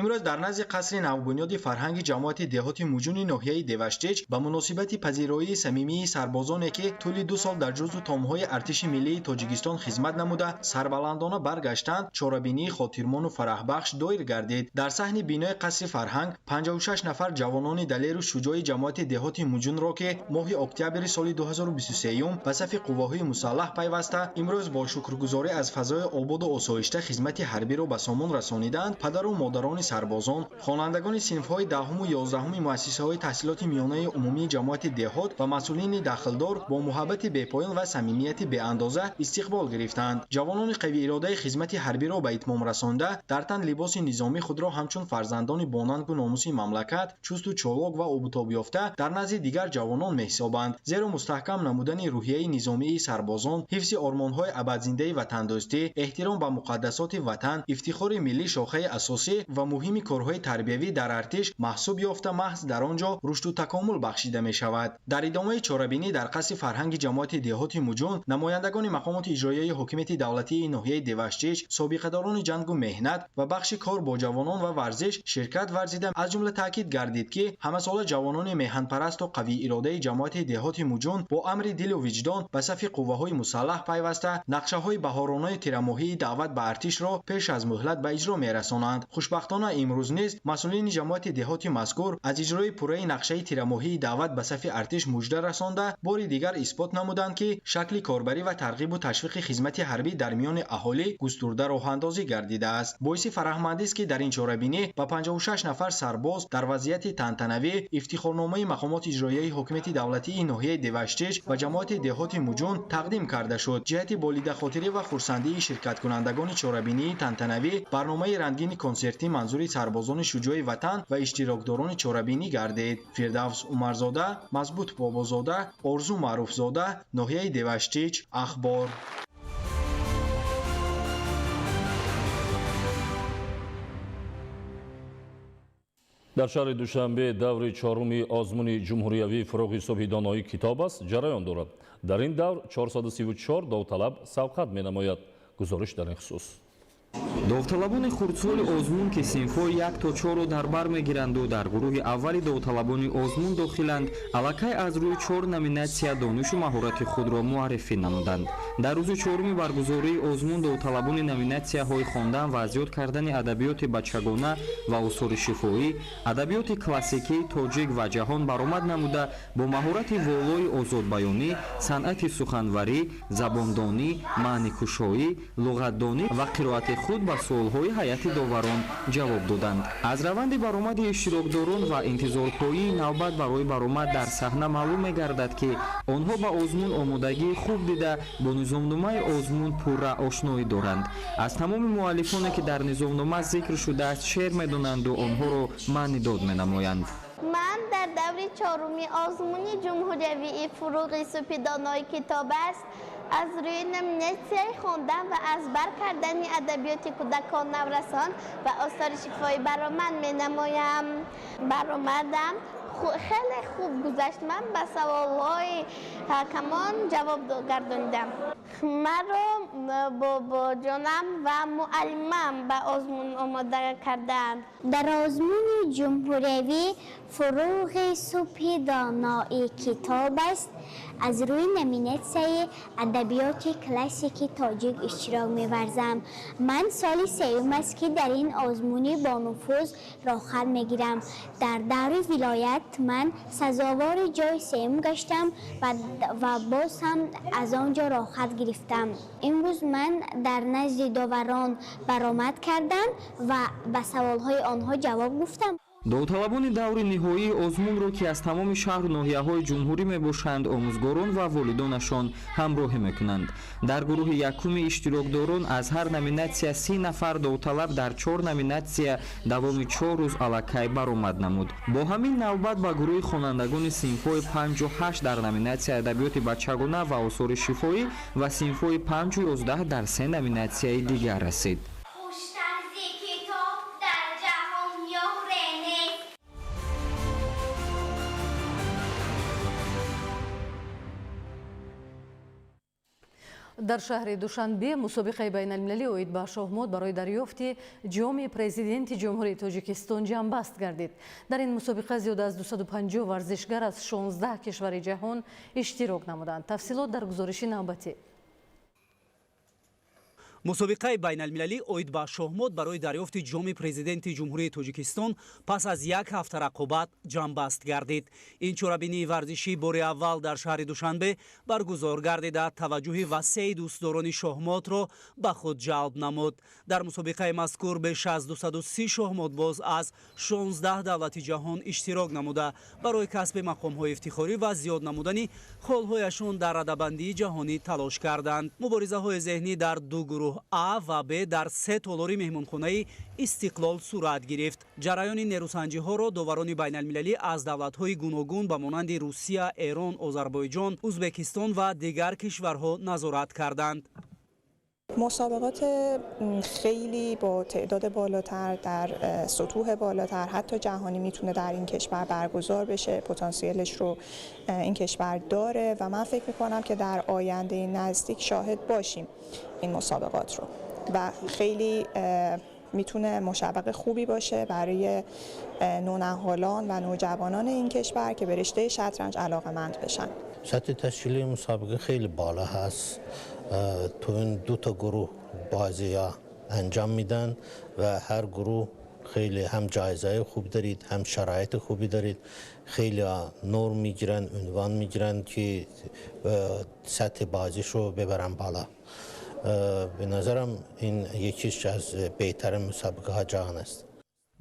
Имрӯз дар назди қасри навбунёди фарҳанги ҷамоати деҳоти Муҷуни ноҳияи Деваштич ба муносибати пазироии самимии сарбозоне, ки тӯли 2 сол дар ҷузъу томҳои артиши миллии Тоҷикистон хизмат намуда, сарбаландона баргаштанд, чорабинии хотирмону фараҳбахш доир гардид. Дар саҳни бинои қасри фарҳанг 56 нафар ҷавонони далеру шуҷои ҷамоати деҳоти Муҷунро, ки моҳи октябри соли 2023 ба сафи қувваҳои мусаллаҳ пайваста, имрӯз бо шукргузорӣ аз фазои ободу осоишта хизмати ҳарбиро ба сомон расонидаанд, падару модарони сарбозон, хонандагони синфҳои 10-уму 11-уми муассисаҳои таҳсилоти миёнаи умумии ҷамоати деҳот ва масъулини дахлдор бо муҳаббати бепоён ва самимияти беандоза истиқбол гирифтанд. Ҷавонони қавииродаи хизмати ҳарбиро ба итмом расонда, дар тан либоси низомӣ худро ҳамчун фарзандони бонангу номуси мамлакат, чусту чолок ва обутобёфта дар назди дигар ҷавонон меҳисобанд. Зеро мустаҳкам намудани рӯҳияи низомии сарбозон, ҳифзи ормонҳои абадзиндаи ватандӯстӣ, эҳтиром ба муқаддасоти ватан, ифтихори миллӣ шохаи асосӣ ва муҳими корҳои тарбиявӣ дар артиш маҳсуб ёфта, маҳз дар он ҷо рушду такомул бахшида мешавад. Дар идомаи чорабинӣ дар қасри фарҳанги ҷамоати деҳоти Муҷун намояндагони мақомоти иҷроияи ҳокимияти давлатии ноҳияи Деваштич, собиқадорони ҷангу меҳнат ва бахши кор бо ҷавонон ва варзиш ширкат варзида, аз ҷумла таъкид гардид, ки ҳамасола ҷавонони меҳанпарасту қавииродаи ҷамоати деҳоти Муҷун бо амри дилу виҷдон ба сафи қувваҳои мусаллаҳ пайваста, нақшаҳои баҳоронаи тирамоҳии даъват ба артишро пеш аз муҳлат ба иҷро мерасонанд. Хушбахтона имрӯз низ масъулини ҷамоати деҳоти мазкур аз иҷрои пурраи нақшаи тирамоҳии даъват ба сафи артиш мужда расонда, бори дигар исбот намуданд, ки шакли корбарӣ ва тарғибу ташвиқи хизмати ҳарбӣ дар миёни аҳолӣ густурда роҳандозӣ гардидааст. Боиси фараҳмандист, ки дар ин чорабинӣ ба 56 нафар сарбоз дар вазъияти тантанавӣ ифтихорномаи мақомоти иҷроияи ҳокимияти давлатии ноҳияи Деваштич ва ҷамоати деҳоти Муҷун тақдим карда шуд. Ҷиҳати болидахотирӣ ва хурсандии ширкаткунандагони чорабинии тантанавӣ барномаи рангини консертӣ манзури сарбозони шуҷои ватан ва иштирокдорони чорабинӣ гардид. Фирдавс Умарзода, Мазбут Бобозода, Орзу Маъруфзода, ноҳияи Деваштич, Ахбор. Дар шаҳри Душанбе даври чоруми озмуни ҷумҳуриявии фурӯғи субҳи доноӣ китоб аст ҷараён дорад. Дар ин давр 434 довталаб сабқат менамояд. Гузориш дар ин хусус. Довталабони хурдсоли озмун, ки синфҳои 1 то 4-ро дар бар мегиранду дар гурӯҳи аввали довталабони озмун дохиланд, аллакай аз рӯи 4 номинатсия донишу маҳорати худро муаррифӣ намуданд. Дар рӯзи чоруми баргузории озмун довталабони номинатсияҳои хондан ва аз ёд кардани адабиёти бачагона ва осори шифоӣ, адабиёти классикӣ, тоҷик ва ҷаҳон баромад намуда, бо маҳорати волои озодбаёнӣ, санъати суханварӣ, забондонӣ, маъникушоӣ, луғатдонӣ ва қироати худ ба суолҳои ҳайати доварон ҷавоб доданд. Аз раванди баромади иштирокдорон ва интизорпоии навбат барои баромад дар саҳна маълум мегардад, ки онҳо ба озмун омодагии хуб дида, бо низомномаи озмун пурра ошноӣ доранд. Аз тамоми муаллифоне, ки дар низомнома зикр шудааст, шеър медонанду онҳоро маънидод менамоянд. Ман дар даври чоруми озмуни ҷумҳуриявии фурӯғи субҳи донои китоб аст аз рӯи номинатсияи хондан ва аз бар кардани адабиёти кӯдакон, наврасон ва осори шифоӣ баромад менамоям. Баромадам хеле хуб гузашт. Ман ба саволҳои ҳакамон ҷавоб гардонидам. Маро бобоҷонам ва муаллимам ба озмун омода кардаанд. Дар озмуни ҷумҳуриявӣ фурӯғи субҳи донои китоб аст аз рӯи номинатсияи адабиёти классики тоҷик иштирок меварзам. Ман соли сеюм аст, ки дар ин озмуни бонуфуз роҳхат мегирам. Дар даври вилоят ман сазовори ҷои сеюм гаштам ва боз ҳам аз он ҷо роҳхат гирифтам. Имрӯз ман дар назди доварон баромад кардам ва ба саволҳои онҳо ҷавоб гуфтам. Довталабони даври ниҳоии озмунро, ки аз тамоми шаҳру ноҳияҳои ҷумҳурӣ мебошанд, омӯзгорон ва волидонашон ҳамроҳӣ мекунанд. Дар гурӯҳи якуми иштирокдорон аз ҳар номинатсия 30 нафар довталаб дар 4 номинатсия давоми 4 рӯз аллакай баромад намуд. Бо ҳамин навбат ба гурӯҳи хонандагони синфҳои 5 8 дар номинатсияи адабиёти бачагона ва осори шифоӣ ва синфҳои 5 11 дар 3 номинатсияи дигар расид. Дар шаҳри Душанбе мусобиқаи байналмилалӣ оид ба шоҳмот барои дарёфти ҷоми президенти Ҷумҳурии Тоҷикистон ҷамъбаст гардид. Дар ин мусобиқа зиёда аз 250 варзишгар аз 16 кишвари ҷаҳон иштирок намуданд. Тафсилот дар гузориши навбатӣ. Мусобиқаи байналмилалӣ оид ба шоҳмот барои дарёфти ҷоми президенти Ҷумҳурии Тоҷикистон пас аз як ҳафта рақобат ҷамъбаст гардид. Ин чорабинии варзишӣ бори аввал дар шаҳри Душанбе баргузор гардида, таваҷҷӯҳи васеи дӯстдорони шоҳмотро ба худ ҷалб намуд. Дар мусобиқаи мазкур беш аз 230 шоҳмотбоз аз 16 давлати ҷаҳон иштирок намуда, барои касби мақомҳои ифтихорӣ ва зиёд намудани холҳояшон дар радабандии ҷаҳонӣ талош карданд. Муборизаҳои зеҳнӣ дар ду гурӯҳ А ва Б дар 3 толори меҳмонхонаи Истиқлол сурат гирифт. Ҷараёни нерӯсанҷиҳоро доварони байналмилалӣ аз давлатҳои гуногун ба монанди Русия, Эрон, Озарбойҷон, Узбекистон ва дигар кишварҳо назорат карданд. مسابقات خیلی با تعداد بالاتر در سطوح بالاتر حتی جهانی میتونه در این کشور برگزار بشه. پتانسیلش رو این کشور داره و من فکر میکنم که در آینده نزدیک شاهد باشیم این مسابقات رو و خیلی میتونه مشوق خوبی باشه برای نونهالان و نوجوانان این کشور که به رشته شطرنج علاقه‌مند بشن. سطح تشکیلی مسابقه خیلی بالا هست. تو این دو تا گروه بازی ها انجام میدن و هر گروه خیلی هم جایزه خوب دارید، هم شرایط خوبی دارید. خیلی نور میگیرن، عنوان میگیرن که سطح بازیش رو ببرن بالا. به نظرم این یکیش از بهترین مسابقه ها جهان است.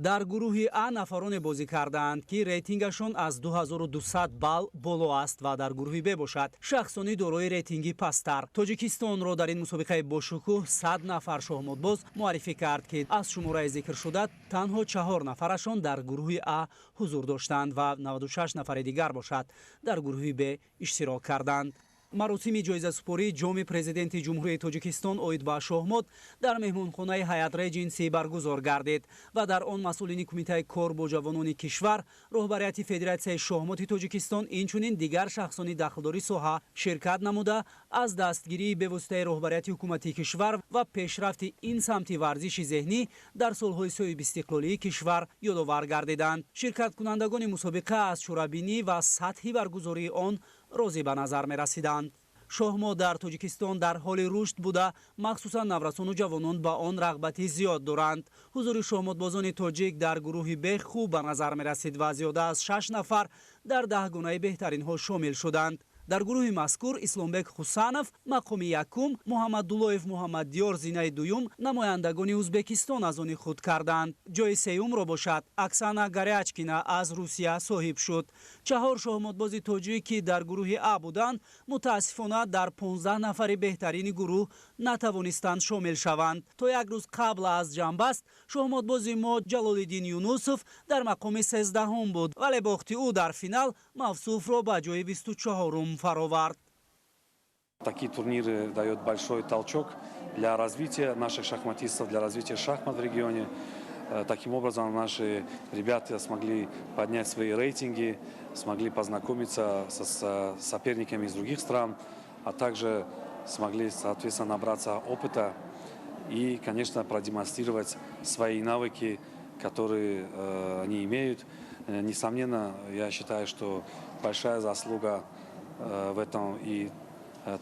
Дар гурӯҳи А нафароне бозӣ кардаанд, ки рейтингашон аз 2200 балл боло аст ва дар гурӯҳи Б бошад шахсони дорои рейтинги пасттар. Тоҷикистонро дар ин мусобиқаи бошукӯҳ 100 нафар шоҳмотбоз муаррифӣ кард, ки аз шумораи зикршуда танҳо 4 нафарашон дар гурӯҳи А ҳузур доштанд ва 96 нафари дигар бошад дар гурӯҳи Б иштирок карданд. Маросими ҷоизасупории ҷоми президенти Ҷумҳурии Тоҷикистон оид ба шоҳмот дар меҳмонхонаи Ҳаят Реҷенси баргузор гардид ва дар он масъулини Кумитаи кор бо ҷавонони кишвар, роҳбарияти Федератсияи шоҳмоти Тоҷикистон, инчунин дигар шахсони дахлдори соҳа ширкат намуда, аз дастгирии бевоситаи роҳбарияти ҳукумати кишвар ва пешрафти ин самти варзиши зеҳнӣ дар солҳои соҳибистиқлолии кишвар ёдовар гардиданд. Ширкаткунандагони мусобиқа аз чорабинӣ ва сатҳи баргузории он розӣ ба назар мерасиданд. Шоҳмот дар Тоҷикистон дар ҳоли рушд буда, махсусан наврасону ҷавонон ба он рағбати зиёд доранд. Ҳузури шоҳмотбозони тоҷик дар гурӯҳи Б хуб ба назар мерасид ва зиёда аз 6 нафар дар даҳгонаи беҳтаринҳо шомил шуданд. Дар гурӯҳи мазкур Исломбек Хусанов мақоми якум, Муҳаммаддуллоев Муҳаммаддиёр зинаи дуюм намояндагони Ӯзбекистон аз они худ карданд. Ҷои сеюмро бошад Оксана Горячкина аз Русия соҳиб шуд. 4 шоҳмотбози тоҷик, ки дар гурӯҳи А буданд, мутаассифона дар 15 нафари беҳтарини гурӯҳ натавонистанд шомил шаванд. То як рӯз қабл аз ҷамъбаст шоҳмотбози мо Ҷалолиддин Юнусов дар мақоми 13-ум буд, вале бохти ӯ дар финал мавсуфро ба ҷои 24-ум фаровард. Такие турниры дают большой толчок для развития наших шахматистов, для развития шахмат в регионе. Таким образом, наши ребята смогли поднять свои рейтинги, смогли познакомиться с соперниками из других стран, а также смогли, соответственно, набраться опыта и, конечно, продемонстрировать свои навыки, которые они имеют. Несомненно, я считаю, что большая заслуга в этом и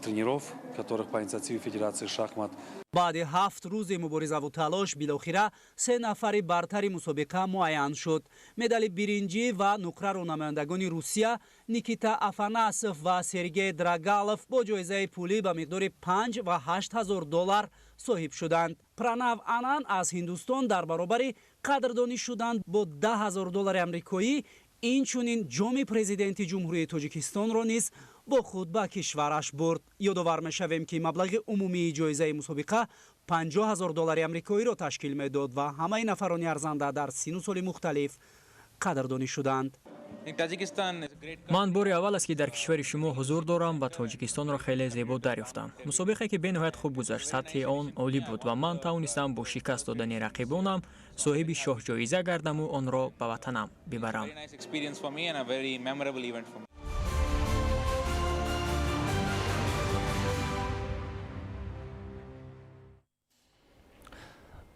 тренеров, которых по инициативе Федерации шахмат. Баъди 7 рӯзи муборизаву талош билохира 3 нафари бартари мусобиқа муайян шуд. Медали биринҷӣ ва нуқраро намояндагони Русия Никита Афанасов ва Сергей Драгалов бо ҷоизаи пулӣ ба миқдори 5 ва 8 ҳазор доллар соҳиб шуданд. Пранав Анан аз Ҳиндустон дар баробари қадрдонӣ шуданд бо 10 ҳазор доллари амрикоӣ, инчунин ҷоми президенти Ҷумҳурии Тоҷикистонро низ бо худ ба кишвараш бурд. Ёдовар мешавем, ки маблағи умумии ҷоизаи мусобиқа 50 ҳазор доллари амрикоиро ташкил медод ва ҳамаи нафарони арзанда дар сину соли мухталиф қадрдонӣ шуданд. Ман бори аввал аст, ки дар кишвари шумо ҳузур дорам ва Тоҷикистонро хеле зебо дарёфтам. Мусобиқае ки бениҳоят хуб гузашт, сатҳи он олӣ буд ва ман тавонистам бо шикаст додани рақибонам соҳиби шоҳҷоиза гардаму онро ба ватанам бибарам.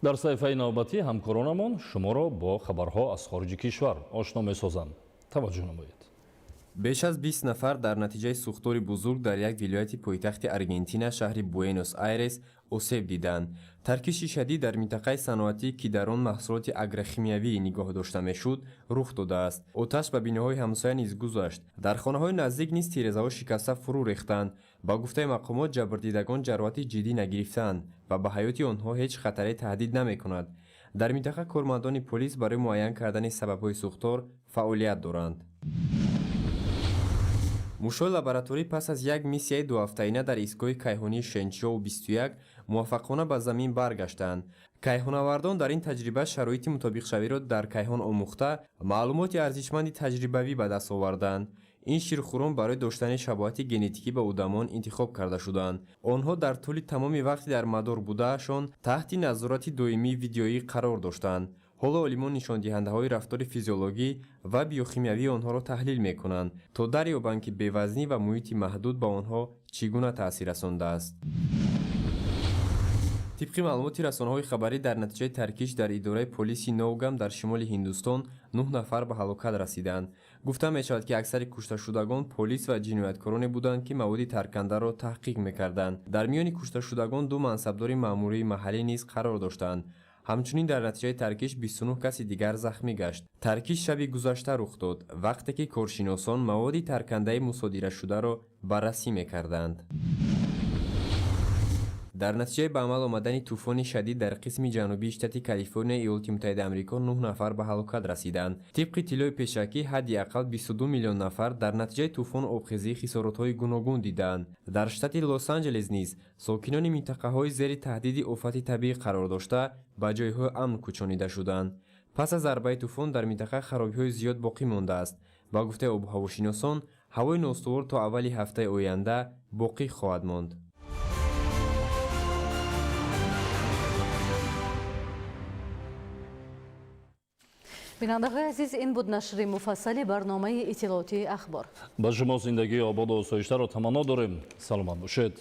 Дар саҳифаи навбатӣ ҳамкоронамон шуморо бо хабарҳо аз хориҷи кишвар ошно месозанд. Таваҷҷӯҳ намоед. Беш аз 20 нафар дар натиҷаи сӯхтори бузург дар як вилояти пойтахти Аргентина, шаҳри Буэнос Айрес, осеб диданд. Таркиши шадид дар минтақаи саноатӣ, ки дар он маҳсулоти агрохимиявӣ нигоҳ дошта мешуд, рух додааст. Оташ ба биноҳои ҳамсоя низ гузашт. Дар хонаҳои наздик низ тирезаҳо шикаста фурӯ рехтанд. Ба гуфтаи мақомот, ҷабрдидагон ҷароҳати ҷиддӣ нагирифтаанд ва ба ҳаёти онҳо ҳеҷ хатаре таҳдид намекунад. Дар минтақа кормандони полис барои муайян кардани сабабҳои сӯхтор фаъолият доранд. Мушҳои лабораторӣ пас аз як миссияи дуҳафтаина дар истгоҳи кайҳонии Шенчжоу 21 муваффақона ба замин баргаштанд. Кайҳонавардон дар ин таҷриба шароити мутобиқшавиро дар кайҳон омӯхта, маълумоти арзишманди таҷрибавӣ ба даст оварданд. Ин ширхӯрон барои доштани шабоҳати генетикӣ ба одамон интихоб карда шуданд. Онҳо дар тӯли тамоми вақти дар мадор будаашон таҳти назорати доимии видеоӣ қарор доштанд. Ҳоло олимон нишондиҳандаҳои рафтори физиологӣ ва биохимиявии онҳоро таҳлил мекунанд, то дарёбанд, ки бевазнӣ ва муҳити маҳдуд ба онҳо чӣ гуна таъсир расондааст. Тибқи маълумоти расонаҳои хабарӣ, дар натиҷаи таркиш дар идораи полиси Ноугам дар шимоли Ҳиндустон 9 нафар ба ҳалокат расиданд. Гуфта мешавад, ки аксари кушташудагон полис ва ҷинояткороне буданд, ки маводи таркандаро таҳқиқ мекарданд. Дар миёни кушташудагон 2 мансабдори маъмурии маҳаллӣ низ қарор доштанд. Ҳамчунин дар натиҷаи таркиш 29 каси дигар захмӣ гашт. Таркиш шаби гузашта рух дод, вақте ки коршиносон маводи таркандаи мусодирашударо баррасӣ мекарданд. Дар натиҷаи ба амал омадани тӯфони шадид дар қисми ҷанубии штати Калифорния Иёлоти Муттаҳидаи Амрико 9 нафар ба ҳалокат расиданд. Тибқи иттилои пешакӣ, ҳадди ақал 22 миллион нафар дар натиҷаи тӯфону обхезӣ хисоротҳои гуногун дидаанд. Дар штати Лос-Анҷелес низ сокинони минтақаҳои зери таҳдиди офати табиӣ қарор дошта ба ҷойҳои амн кӯчонида шуданд. Пас аз зарбаи тӯфон дар минтақа харобиҳои зиёд боқӣ мондааст. Ба гуфтаи обуҳавошиносон, ҳавои ноустувор то аввали ҳафтаи оянда боқӣ хоҳад монд. Бинандаҳои азиз, ин буд нашри муфассали барномаи иттилоотии Ахбор. Ба шумо зиндагии ободу осоиштаро таманно дорем. Саломат бошед.